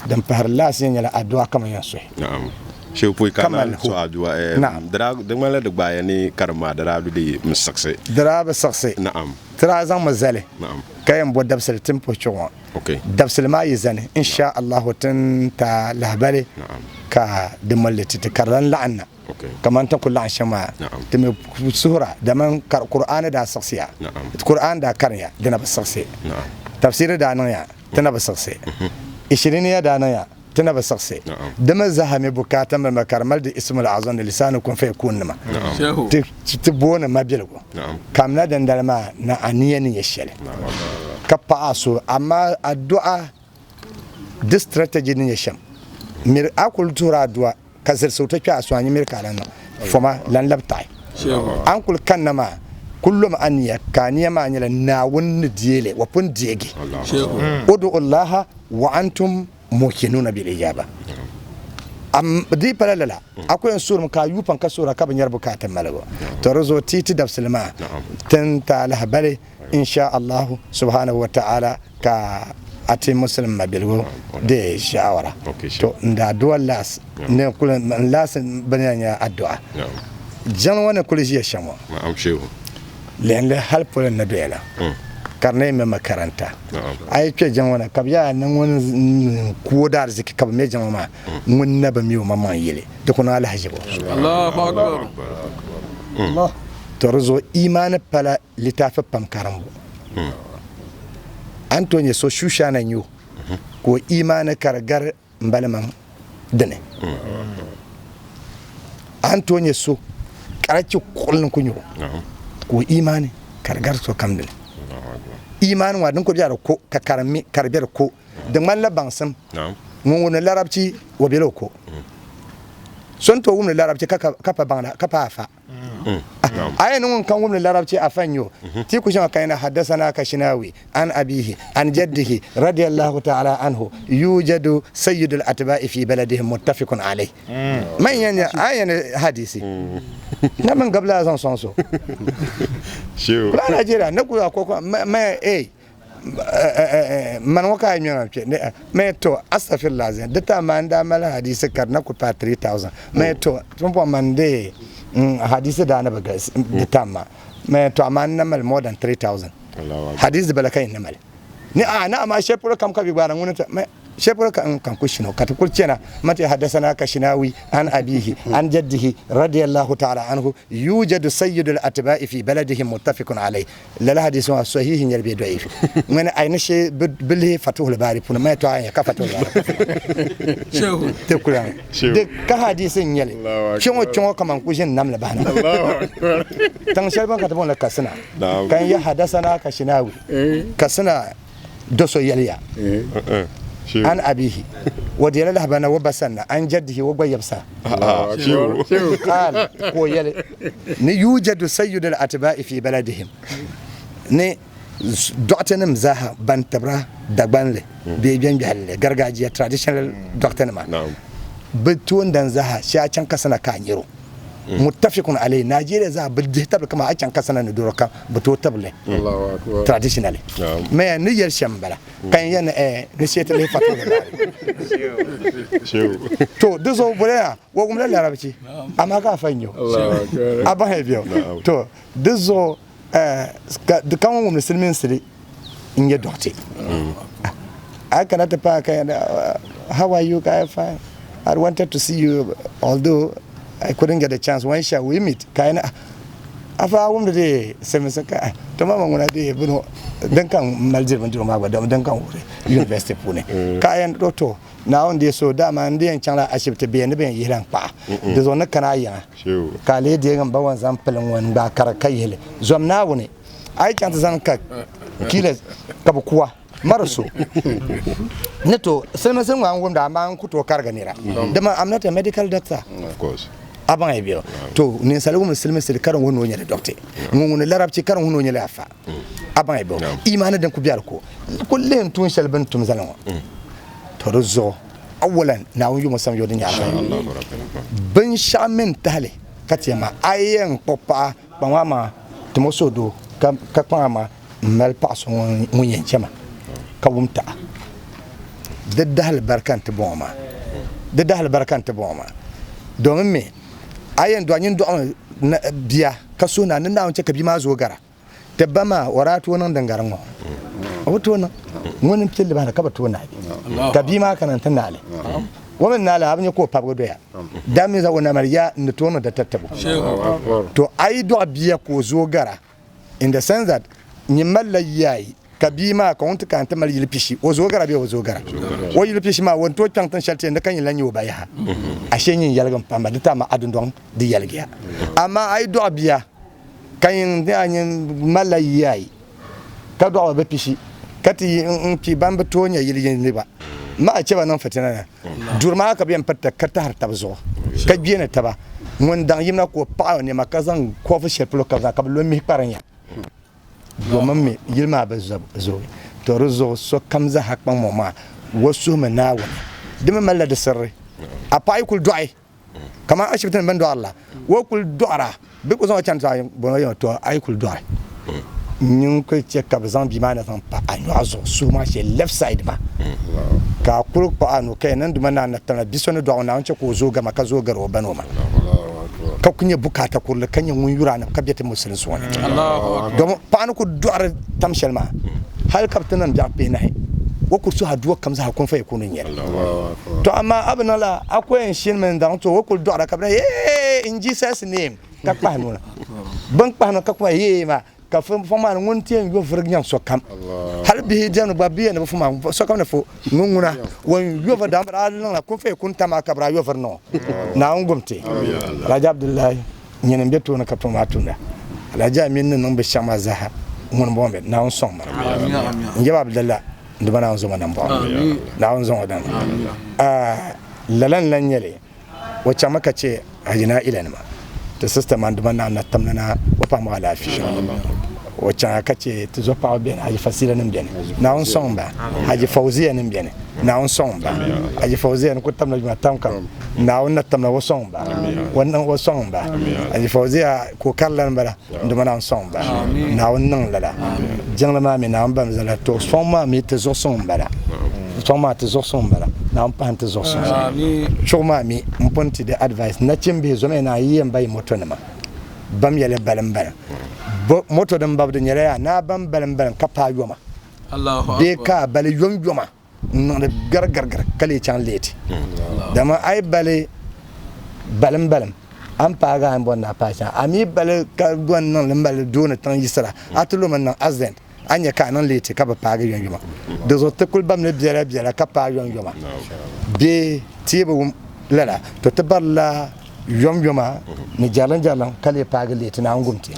din pahiri laasi nyɛla addu'a kaman yɛn suhi. Na'am. Shehu poi ka Kamal naan hu. so addu'a eh, Na'am. di daa di ŋmanila di gbaaya ni karimma di daa bi di n siɣisi. Di daa bi siɣisi. Na'am. Ti daa zaŋmi zali Na'am. ka yɛn bo dabisili ti ni puhi chuɣu ŋɔ. Okay. Dabisili maa yi zani, insha Allahu ti ni ta lahabali Na'am. ka di mali ti ti ka di lan laɣim na. Okay. Kamani ti ni kuli laɣim shɛm maa, Na'am. ti mi suhira dama Kur'aani daa siɣisiya, Na'am. Kur'aani daa karinya di na bi siɣisi. Na'am. Tafsiri daa niŋya ti na bi siɣisi. Ishiriniya daa niŋya ti na bi siɣisi. Na'am. Di mi zaha mi bukaata mali ma ka di mali di ismul azam ni lisanu kun fayakun nima. Na'am. Ti ti booni mabiligu. Na'am. Kamina dindali maa na aniya ni nyɛ shɛli ka paɣa so amaa addu'a di strategy ni nyɛ shɛm miri a kuli tuhiri addu'a ka zilisi o ti kpe a so a nyɛ miri ka a lan niŋ foma lan labi taɣi a ni kuli kanna maa kuli lomi aniya ka aniya maa nyɛla Naawuni ni deei li wa pun deegi udu llaha wa antum muqinuna bil ijaba am di pala lala a ku yɛn suurimi ka a yuui pam ka suura ka bi nyɛri bukaata maligu to di zuɣu ti ti dabisili maa tin ti lahabali insha Allahu subhanahu wa ta'ala ka a ti muslim mabiligu deei shawara to n daa duwa laas ni kuli n laas bini yɛn nyɛ addu'a jiŋli ŋɔ ni kuli ʒiya shɛm ŋɔ lihindi hali polo ni doya la ka di na yi mi makaranta a yi kpɛ jiŋ ŋɔ ni ka bi yaa ni ŋun ku o daariziki ka bi mɛ jiŋ ŋɔ maa ŋun na bi mi o maŋmaŋ yili di ku niŋ alahiʒibu to di zuɣu imaani pala litaafi pam karimbu a ni tooi nyɛ so shushana n-nyɛ o ka o imaani ka di gari m ba limaŋ dini. A ni tooi nyɛ so karachi kuɣili ni ku nyɛ o ka o imaani ka di gari sokam dini. Imaani ŋɔ din kuli bɛ di ko ka karimmi ka di bɛ di ko. Di ŋmanila baŋsim ŋun wumdi larabchi o bela o ko. So ni tooi wumdi larabchi ka pa baŋda ka pa afa. A ni ŋun kam wumdi larabchi afa n-nyɛ o. Ti ku shɛŋa ka yɛn haddasana Kashinawi an abihi an jaddihi radiyallahu ta'ala anhu yujadu sayyidul atba'i fi baladihim muttafiqun alayh. Man yɛn a yɛn hadisi na min gabila zaŋ sɔŋ so. Kula Nigeria ne ku ko ko ma eh man ŋɔ ka a ŋmɛma kpɛ mɛ to astafirila zin di ta man daa mali hadisi ka di na ku paai 3000 mɛ to pumpɔŋ man de hadisi daa na bi galisi di tam ma mɛ to amaa n na mali more than 3000 hadisi bala ka yi na mali ni a na amaa shɛli polo kam ka bi gbaara ŋuni ta mɛ shɛli polo ka n kan ku shino ka ti kuli chana mati hadasana kashinawi an abihi an jaddihi radiyallahu ta'ala anhu yujadu sayyidul atba'i fi baladihim muttafiqun alayh Lala hadisi maa sahihi nyɛli bee dɔiif? Ŋmani a yi ni shee bi lihi Fatuhul Baari puuni maya tɔɣa nya ka Fatuhul Baari puuni ti kuli di ka hadisi n nyɛli kpɛ ŋɔ kpɛ ŋɔ kaman ku ʒini namli bahina tiŋ shɛli bini ka ti booni Katsina ka n ya hadasana Kashinawi Katsina do so yɛliya an abihi o deela lahabali na o ba sanna an jaddihi o gba yɛbisa qaal ka o yɛli ni yujadu sayyidul atba'i fi baladihim ni dɔɣitɛnim zaaha ban tibira Dagbanli bee gbɛngbɛhilli gargajiya traditional dɔɣitɛnima bɛ toondan zaaha shee a chaŋ Katsina ka a nyɛro muttafiqun alayhi Nigeria zaa bi dihi tabili kaman a chaŋ Katsina ni doro kam bi tooi tibili traditionally maya ni yɛli shɛm m-bala ka n yɛli ni eh ni shee ti lihi Fatuhul Baari to di zuɣu boliya o wumla Larabchi amaa ka afa n-nyɛ o a bahi bɛ to di zuɣu eh ka ŋun wumdi silimiinsili n-nyɛ dɔɣite I cannot pack and how are you guy fine I wanted to see you although I couldn't get a chance when shall we meet ka yana afa wumdi de silimiinsi ka to ma ŋuna de bino din kan mali diri bindirigu maa gba din kan wuhiri university puuni ka a yɛn to Naawuni deei so dama n di yɛn chaŋla ashibiti bee ni bɛ yɛn yihila n kpaɣa di zuɣu ni kana a yiŋa ka a lee deegi m ba ŋɔ zaŋ pili ŋɔ n gbaai kari ka yihili zom Naawuni a yi chaŋ ti zaŋ ka kiila ka bi kuwa mari so ni to silimiinsi ŋɔ a ni wumdi amaa n ku tooi karigi nira dama I'm not a medical doctor a baŋ ya bɛ to ninsali wumdi silimiinsi ka di wuhi ni o nyɛla doctor ŋun wumdi larabchi ka di wuhi ni o nyɛla afa a baŋ ya bɛ imaani din ku bɛ di ko ku lihi n tuun shɛli bini tum zali ŋɔ to di zuɣu. Awalan Naawuni yumo sam yo din nyɛ alkhairi. Binshɛɣu mini tahili ka ti yɛn maa, a yi yɛn kpuɣi paɣa kpaŋ a maŋa tim o suhudoo ka kpaŋ a maŋa m-mali paɣ so ŋun yɛn chɛ ma ka wum ti a. Di dahili barika n-ti bɔŋɔ maa. Di dahili barika n-ti bɔŋɔ maa. Domin mi a yɛn dɔɣi nyin dɔɣimi bia ka suhi ni a ni Naawuni chɛ ka bia maa zooi gara. Ti ba maa, o daa tooi niŋ din gari ŋɔ? O bi tooi niŋ. Ŋuni m-pili li bahina ka bi tooi naai ka bia maa kana nti naai li. O mi naai li, a bi nya ka o pabigi doya. Daa mi zaŋ o namali ya n-ni tooi niŋ di tatibu. To a yi dɔɣi bia ka o zooi gara, in the sense that nyin malila yiya ayi ka bia maa ka ŋun ti kana ti mali yili pishi, o zooi gara bee o bi zooi gara? O yili pishi maa, o ni tooi chaŋ tin shɛli ti yɛn di ka nyin lan nyɛ o ba yaha. Ashee nyin yɛligim pam ba di ti amaa a dundɔŋ di yɛligiya. Amaa a yi dɔɣi bia ka nyin ni a nyin malila yiya ayi, ka dɔɣi ba bi pishi, ka ti yi n-kpi ban bi tooi nya yili yini gba, ma a chɛ ba niŋ fitina na. Duri maa ka bɛ yɛn pirita ka tahiri tab zuɣu, ka gbeeni taba. Ŋun daŋ yimina ka o paɣi o nɛma ka zaŋ kɔfi shɛli polo ka bɛ zaŋ ka bɛ lo mihi kparim ya. Domin mi yili maa bi zooi, to di zuɣu sokam zaaha kpaŋmaŋ maa o suhimi Naawuni. Di mi malila di sirri. A paɣa yi kuli dɔɣi Kamani ashibiti ni bini dɔɣiri la, o kuli dɔɣira bɛ ku zaŋ o chani ti bɔŋɔ yɛn to a yi kuli dɔɣi nyin kuli chɛ ka bɛ zaŋ bia maa na zaŋ pa a nyɔɣu zuɣu suhu maa shee left side maa ka a kuli kpuɣi a nuu ka yɛn niŋ Duuma Naa Natamla bia so ni dɔɣi o Naawuni chɛ ka o zooi gama ka zooi gari o ba ni o ma ka ku nyɛ bukaata kurili ka nyɛ ŋun yuri a ka bɛ ti musulinsi ŋɔ ni domi paɣa ni kuli dɔɣiri tam shɛli maa hali ka bɛ ti niŋ biɛɣu pihinahi o kuli suhi aduwa kam zaa kun fa yakunu n-nyɛli to amaa a bi niŋ la a ko yɛn shinimi n-daŋ ti o o kuli dɔɣira ka bɛ na yee in Jesus name ka kpahi nuu na bɛ ni kpahi nuu ka kuma yee maa ka fo maa ni ŋun ti yɛn yo vurigi nyaŋ sokam hali bihi diɛmdi gba bɛ yɛn ni bi fo maa sokam ni fo ŋun ŋuna ŋun yo vuri dama bɛ daa niŋla kun fa yakunu tam a ka bɛ daa yo vuri niŋ o Naawuni gum ti Alhaji Abdullahi Nyini m-be tooni ka tuma maa tumda. Alhaji Amin ni niŋ binshɛɣu maa zaaha ŋuni m-bɔŋɔ bɛ? Naawuni sɔŋ ma. N yaba Abdallah n-di ma Naawuni zo ma nambɔɣu. Naawuni zaŋ o daŋ. Lala n-lan nyɛ li, o chaŋmi ka chɛ Haji Naa Ilanima, ti sista maa n-di ma Naawuni na tamli na o paɣa maa alaafee. O chaŋ ka chɛ ti zuɣupaɣaba beni, Haji Fasila nim beni, Naawuni sɔŋ ba, Haji Fauziya nim beni. Naawuni sɔŋ ba. Haji Fauziya ni ku tamla juma tam kam. Naawuni na tamla o sɔŋ ba. O niŋ o sɔŋ ba. Haji Fauziya ka o kari lani bala n-duma Naawuni sɔŋ ba. Naawuni niŋ lala. Jiŋli maa mi Naawuni bam zala to sɔŋ maa mi ti zuɣu suŋ m-bala. Sɔŋ maa ti zuɣu suŋ m-bala. Naawuni pahim ti zuɣu suŋ. Chuɣu maa mi m pun ti di advice nachimbihi zomiya ni a yi yɛn ba yi moto nima bam ya li balim balim. Moto din babu di nyɛla yaa ni a bam balim balim ka paai yoma. Bee ka a bali yomyoma n-niŋdi garigarigari ka lee chaŋ leeti. Dama a yi bali balimbalim, a ni paagi a ni bɔri ni a paai shɛm. A mi bali ka gɔn niŋ li m-mali dooni tiŋ yiɣisira, a ti lomi n-niŋ accident, a ni nya ka a niŋ leeti ka bi paagi yomyoma. Di zuɣu ti kuli bamli biɛlabiɛla ka paai yomyoma bee ti yi bi wum lala, to ti barila yomyoma ni jarilimjarilim ka lee paagi leeti Naawuni gum ti.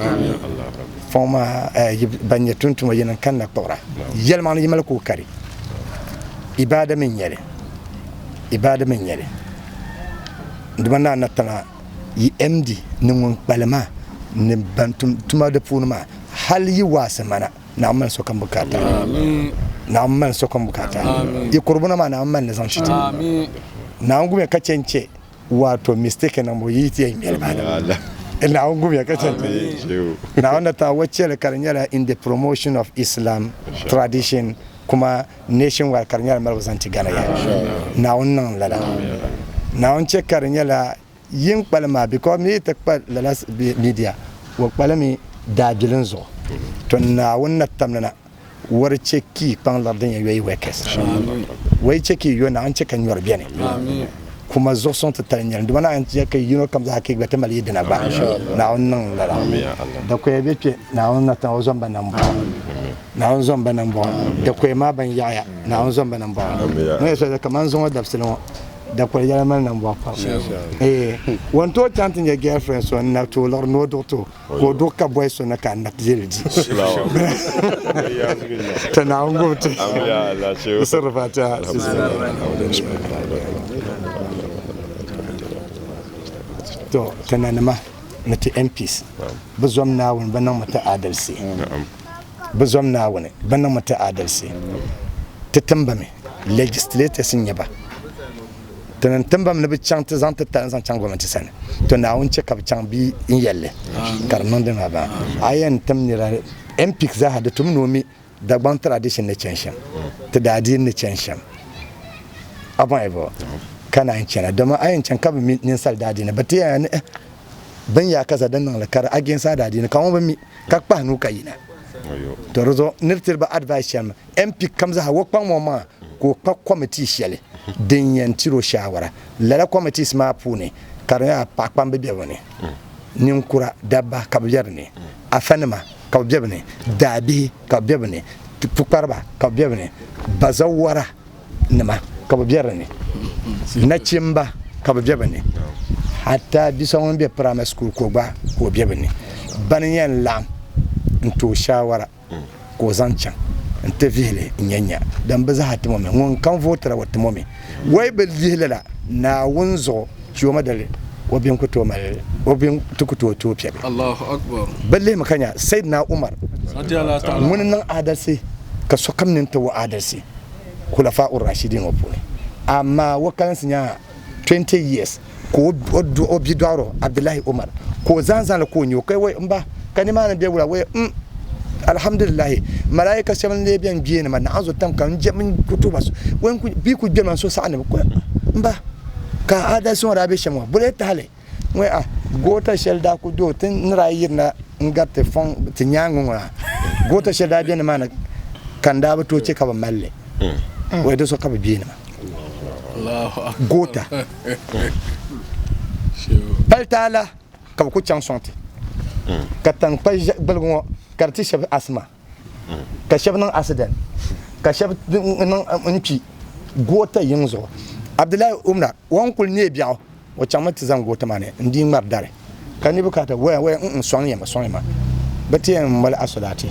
Fɔŋ maa ban nyɛ tuntuma yini n-kanna kpuɣira. Yɛlimaŋli yi mali ka o kari. Ibaada mi n-nyɛ li. Ibaada mi n-nyɛ li. Dama Naa Natana yi MD ni ŋun kpalim maa ni ban tum tuma di puuni maa hali yi waasi mana Naawuni mali sokam bukaata. Naawuni mali sokam bukaata. Yi kuribuna maa Naawuni mali ni zaŋ ti ti. Naawuni gumiya ka chɛ n-chɛ wato mistake niŋbu yi ti yɛn ŋmɛli maa ni Naawuni gumiya ka chɛ Naawuni na taɣi o chɛli ka di nyɛla in the promotion of Islam tradition kuma nationwide ka di nyɛla malibu zaŋ ti Ghana yaha Naawuni niŋ lala Naawuni chɛ ka di nyɛla yin kpalim maa because mi yi ti kpa lala media o kpalimi daabilim zuɣu to Naawuni na tamli na Wari chɛ ka yi kpaŋ liɣiri din yɛn yo yi workers. Wɔ yi chɛ ka yi yo Naawuni chɛ ka nyɔri beni. Kuma zuɣusuŋ titali n-nyɛ li. Dama Naawuni chɛ ka yino kam zaa ka yi gba ti mali yi dina gba. Naawuni niŋ lala. Dakoya be kpe, Naawuni na taŋ o zom ba nambɔɣu. Naawuni zom ba nambɔɣu. Dakoya maa ban yaɣiya, Naawuni zom ba nambɔɣu. Ŋɔ yɛli kaman zuŋɔ dabisili ŋɔ. Dakoli yɛla mali nambɔɣu pam. Eeh, o ni tooi chaŋ ti nya girlfriend so n-na tooi liɣiri ni o duɣi ti o. Ka o duɣi ka bɔhi so na ka a na ti yɛli di. To Naawuni gbubi ti. Di sirri Fatiha. To ti nanima ni ti MPs bi zom Naawuni bi niŋmi ti adalisi. Bi zom Naawuni bi niŋmi ti adalisi. Ti timba mi legislators n-nyɛ ba. Ti ni tim ba mi ni bɛ chaŋ ti zaŋ ti tali n-zaŋ chaŋ gomnanti sani. To Naawuni chɛ ka bɛ chaŋ bia n-yɛli li ka di niŋdi maa baa. A yɛn tim nira MPIC zaaha di tum ni o mi Dagbaŋ tradition ni chani shɛm, ti daadiini ni chani shɛm. A bɔhi bɔ ka naan chana dama a yɛn chaŋ ka bi mi ninsal daadiini bɛ ti yɛn ya ni eh bin yaa kaza din niŋli ka di against a daadiini ka ŋɔ bi mi ka kpahi nuu ka yina. To di zuɣu ni di tiri ba advice shɛli MP kam zaa o kpaŋmi o maŋa ka o kpa committee shɛli din yɛn tiri o shaawara. Lala committees maa puuni ka di nyɛla paɣakpamba be bɛ ni, ninkura, dabba ka bɛ be di ni, afanima ka bɛ be bɛ ni, daabihi ka bɛ be bɛ ni, pukpariba ka bɛ be bɛ ni, bazawara nima ka bɛ be di ni, nachimba ka bɛ be bɛ ni, hatta bi so ŋun be primary school ka o gba ka o be bɛ ni. Bani n-yɛn laɣim n-ti o shaawara ka o zaŋ chaŋ n-ti vihi li n-nya nya din bi zaa timo mi. Ŋun kam vootira o timo mi. Wai bi lihi lala Naawuni zuɣu chioma dali o bini ku tooi mali o bini ti ku tooi tooi piɛbi. Bɛ lihimi ka nya Sayyidina Umar ŋuni niŋ adalisi ka sokam nini ti o adalisi Khulafa ur-Rashidin ŋɔ puuni. Amaa o kalinsi nyaŋa 20 years ka o bia dɔɣiri o Abdullahi Umar ka o zaŋ zaŋli ka o nya o ka wai m ba ka nimaani be wula wai m alhamdulillahi malaika shɛba n-lee bɛn gbeeni ma naɣ zo tam ka n je n ku tuhi ba wai n bia ku gbe ma n so saɣi ni m ba ka adalisi ŋɔ daa be shɛm ŋɔ bɔ lee tahili wai a goota shɛli daa ku do ti ni daa yirina n-gariti fɔŋ ti nyaaŋa ŋɔ na goota shɛli daa be nimaani ka n daa bi tooi che ka bɛ mali li wai di zuɣu ka bɛ gbeeni ma. Goota pali taala ka bɛ ku chaŋ sɔŋ ti ka taŋkpa gbaligu ŋɔ ka di ti shɛba asima ka shɛba niŋ accident ka shɛba niŋ n-kpi goota yiŋ zuɣu. Abdullahi Umar o ni kuli neei biɛɣu o chaŋmi ti zaŋ goota maa ni n-dii ŋmari dari ka niriba kana ti waya waya n-n sɔŋ ya ma sɔŋ ya ma bɛ ti yɛn moli asolaati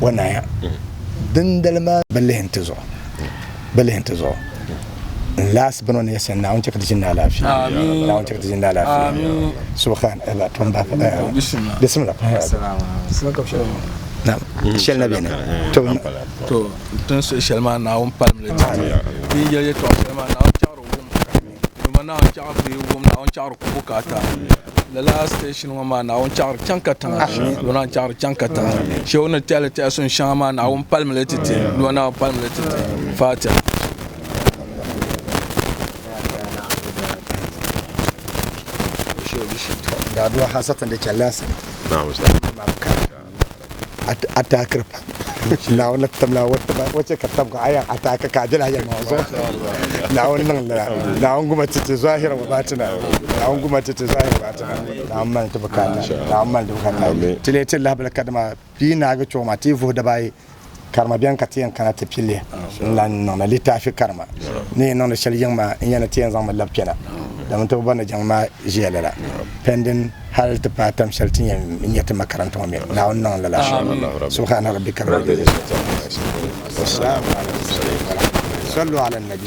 o naaya dindali maa bɛ lihi n-ti zuɣu bɛ lihi n-ti zuɣu n laasi bini o ni yɛsi Naawuni chɛ ka ti ʒini ni alaafee Naawuni chɛ ka ti ʒini ni alaafee subhan Allah to n bahi bismillah naam shɛli na beni to to tin suhi shɛli maa Naawuni palimi li ti ti ni yɛli yɛltɔɣa shɛli maa Naawuni chaɣiri wum Duuma Naawuni chaɣiri bee wum Naawuni chaɣiri ku bukaata lala station ŋɔ maa Naawuni chaɣiri chaŋ katiŋa Duuma Naawuni chaɣiri chaŋ katiŋa shɛba ni tɛhili tɛhi sun shɛŋa maa Naawuni palimi li ti ti Duuma Naawuni palimi li ti ti Fatiha. Ga addu'a hasatan da challa asibiti. Attaakiri pam Naawuni timla o chɛ ka tab ka a yɛn ataaki ka a bela yɛlimaŋ zuɣu Naawuni niŋ lala Naawuni guma ti ti zahira wa batina Naawuni guma ti ti zahira wa batina Naawuni mali ti bukaata Naawuni mali ti bukaata ti lee ti lahibali kadama pii naagi chuɣu maa ti yi vuhi dabaayi karima bɛni ka ti yɛn kana ti pilli n lan niŋdi litaafi karima ni yɛn niŋdi shɛli yiŋ maa n yɛn ni ti yɛn zaŋmi labi kpɛna domin ti bi bɔri ni jiŋli maa ʒiya lala pending hali ti paai tam shɛli ti yɛn nya ti makaranta ŋɔ mini Naawuni niŋ lala subhana rabbika rabbil izzati amma yasifun wa salamun ala al mursalin walhamdulillah sallu ala nabi.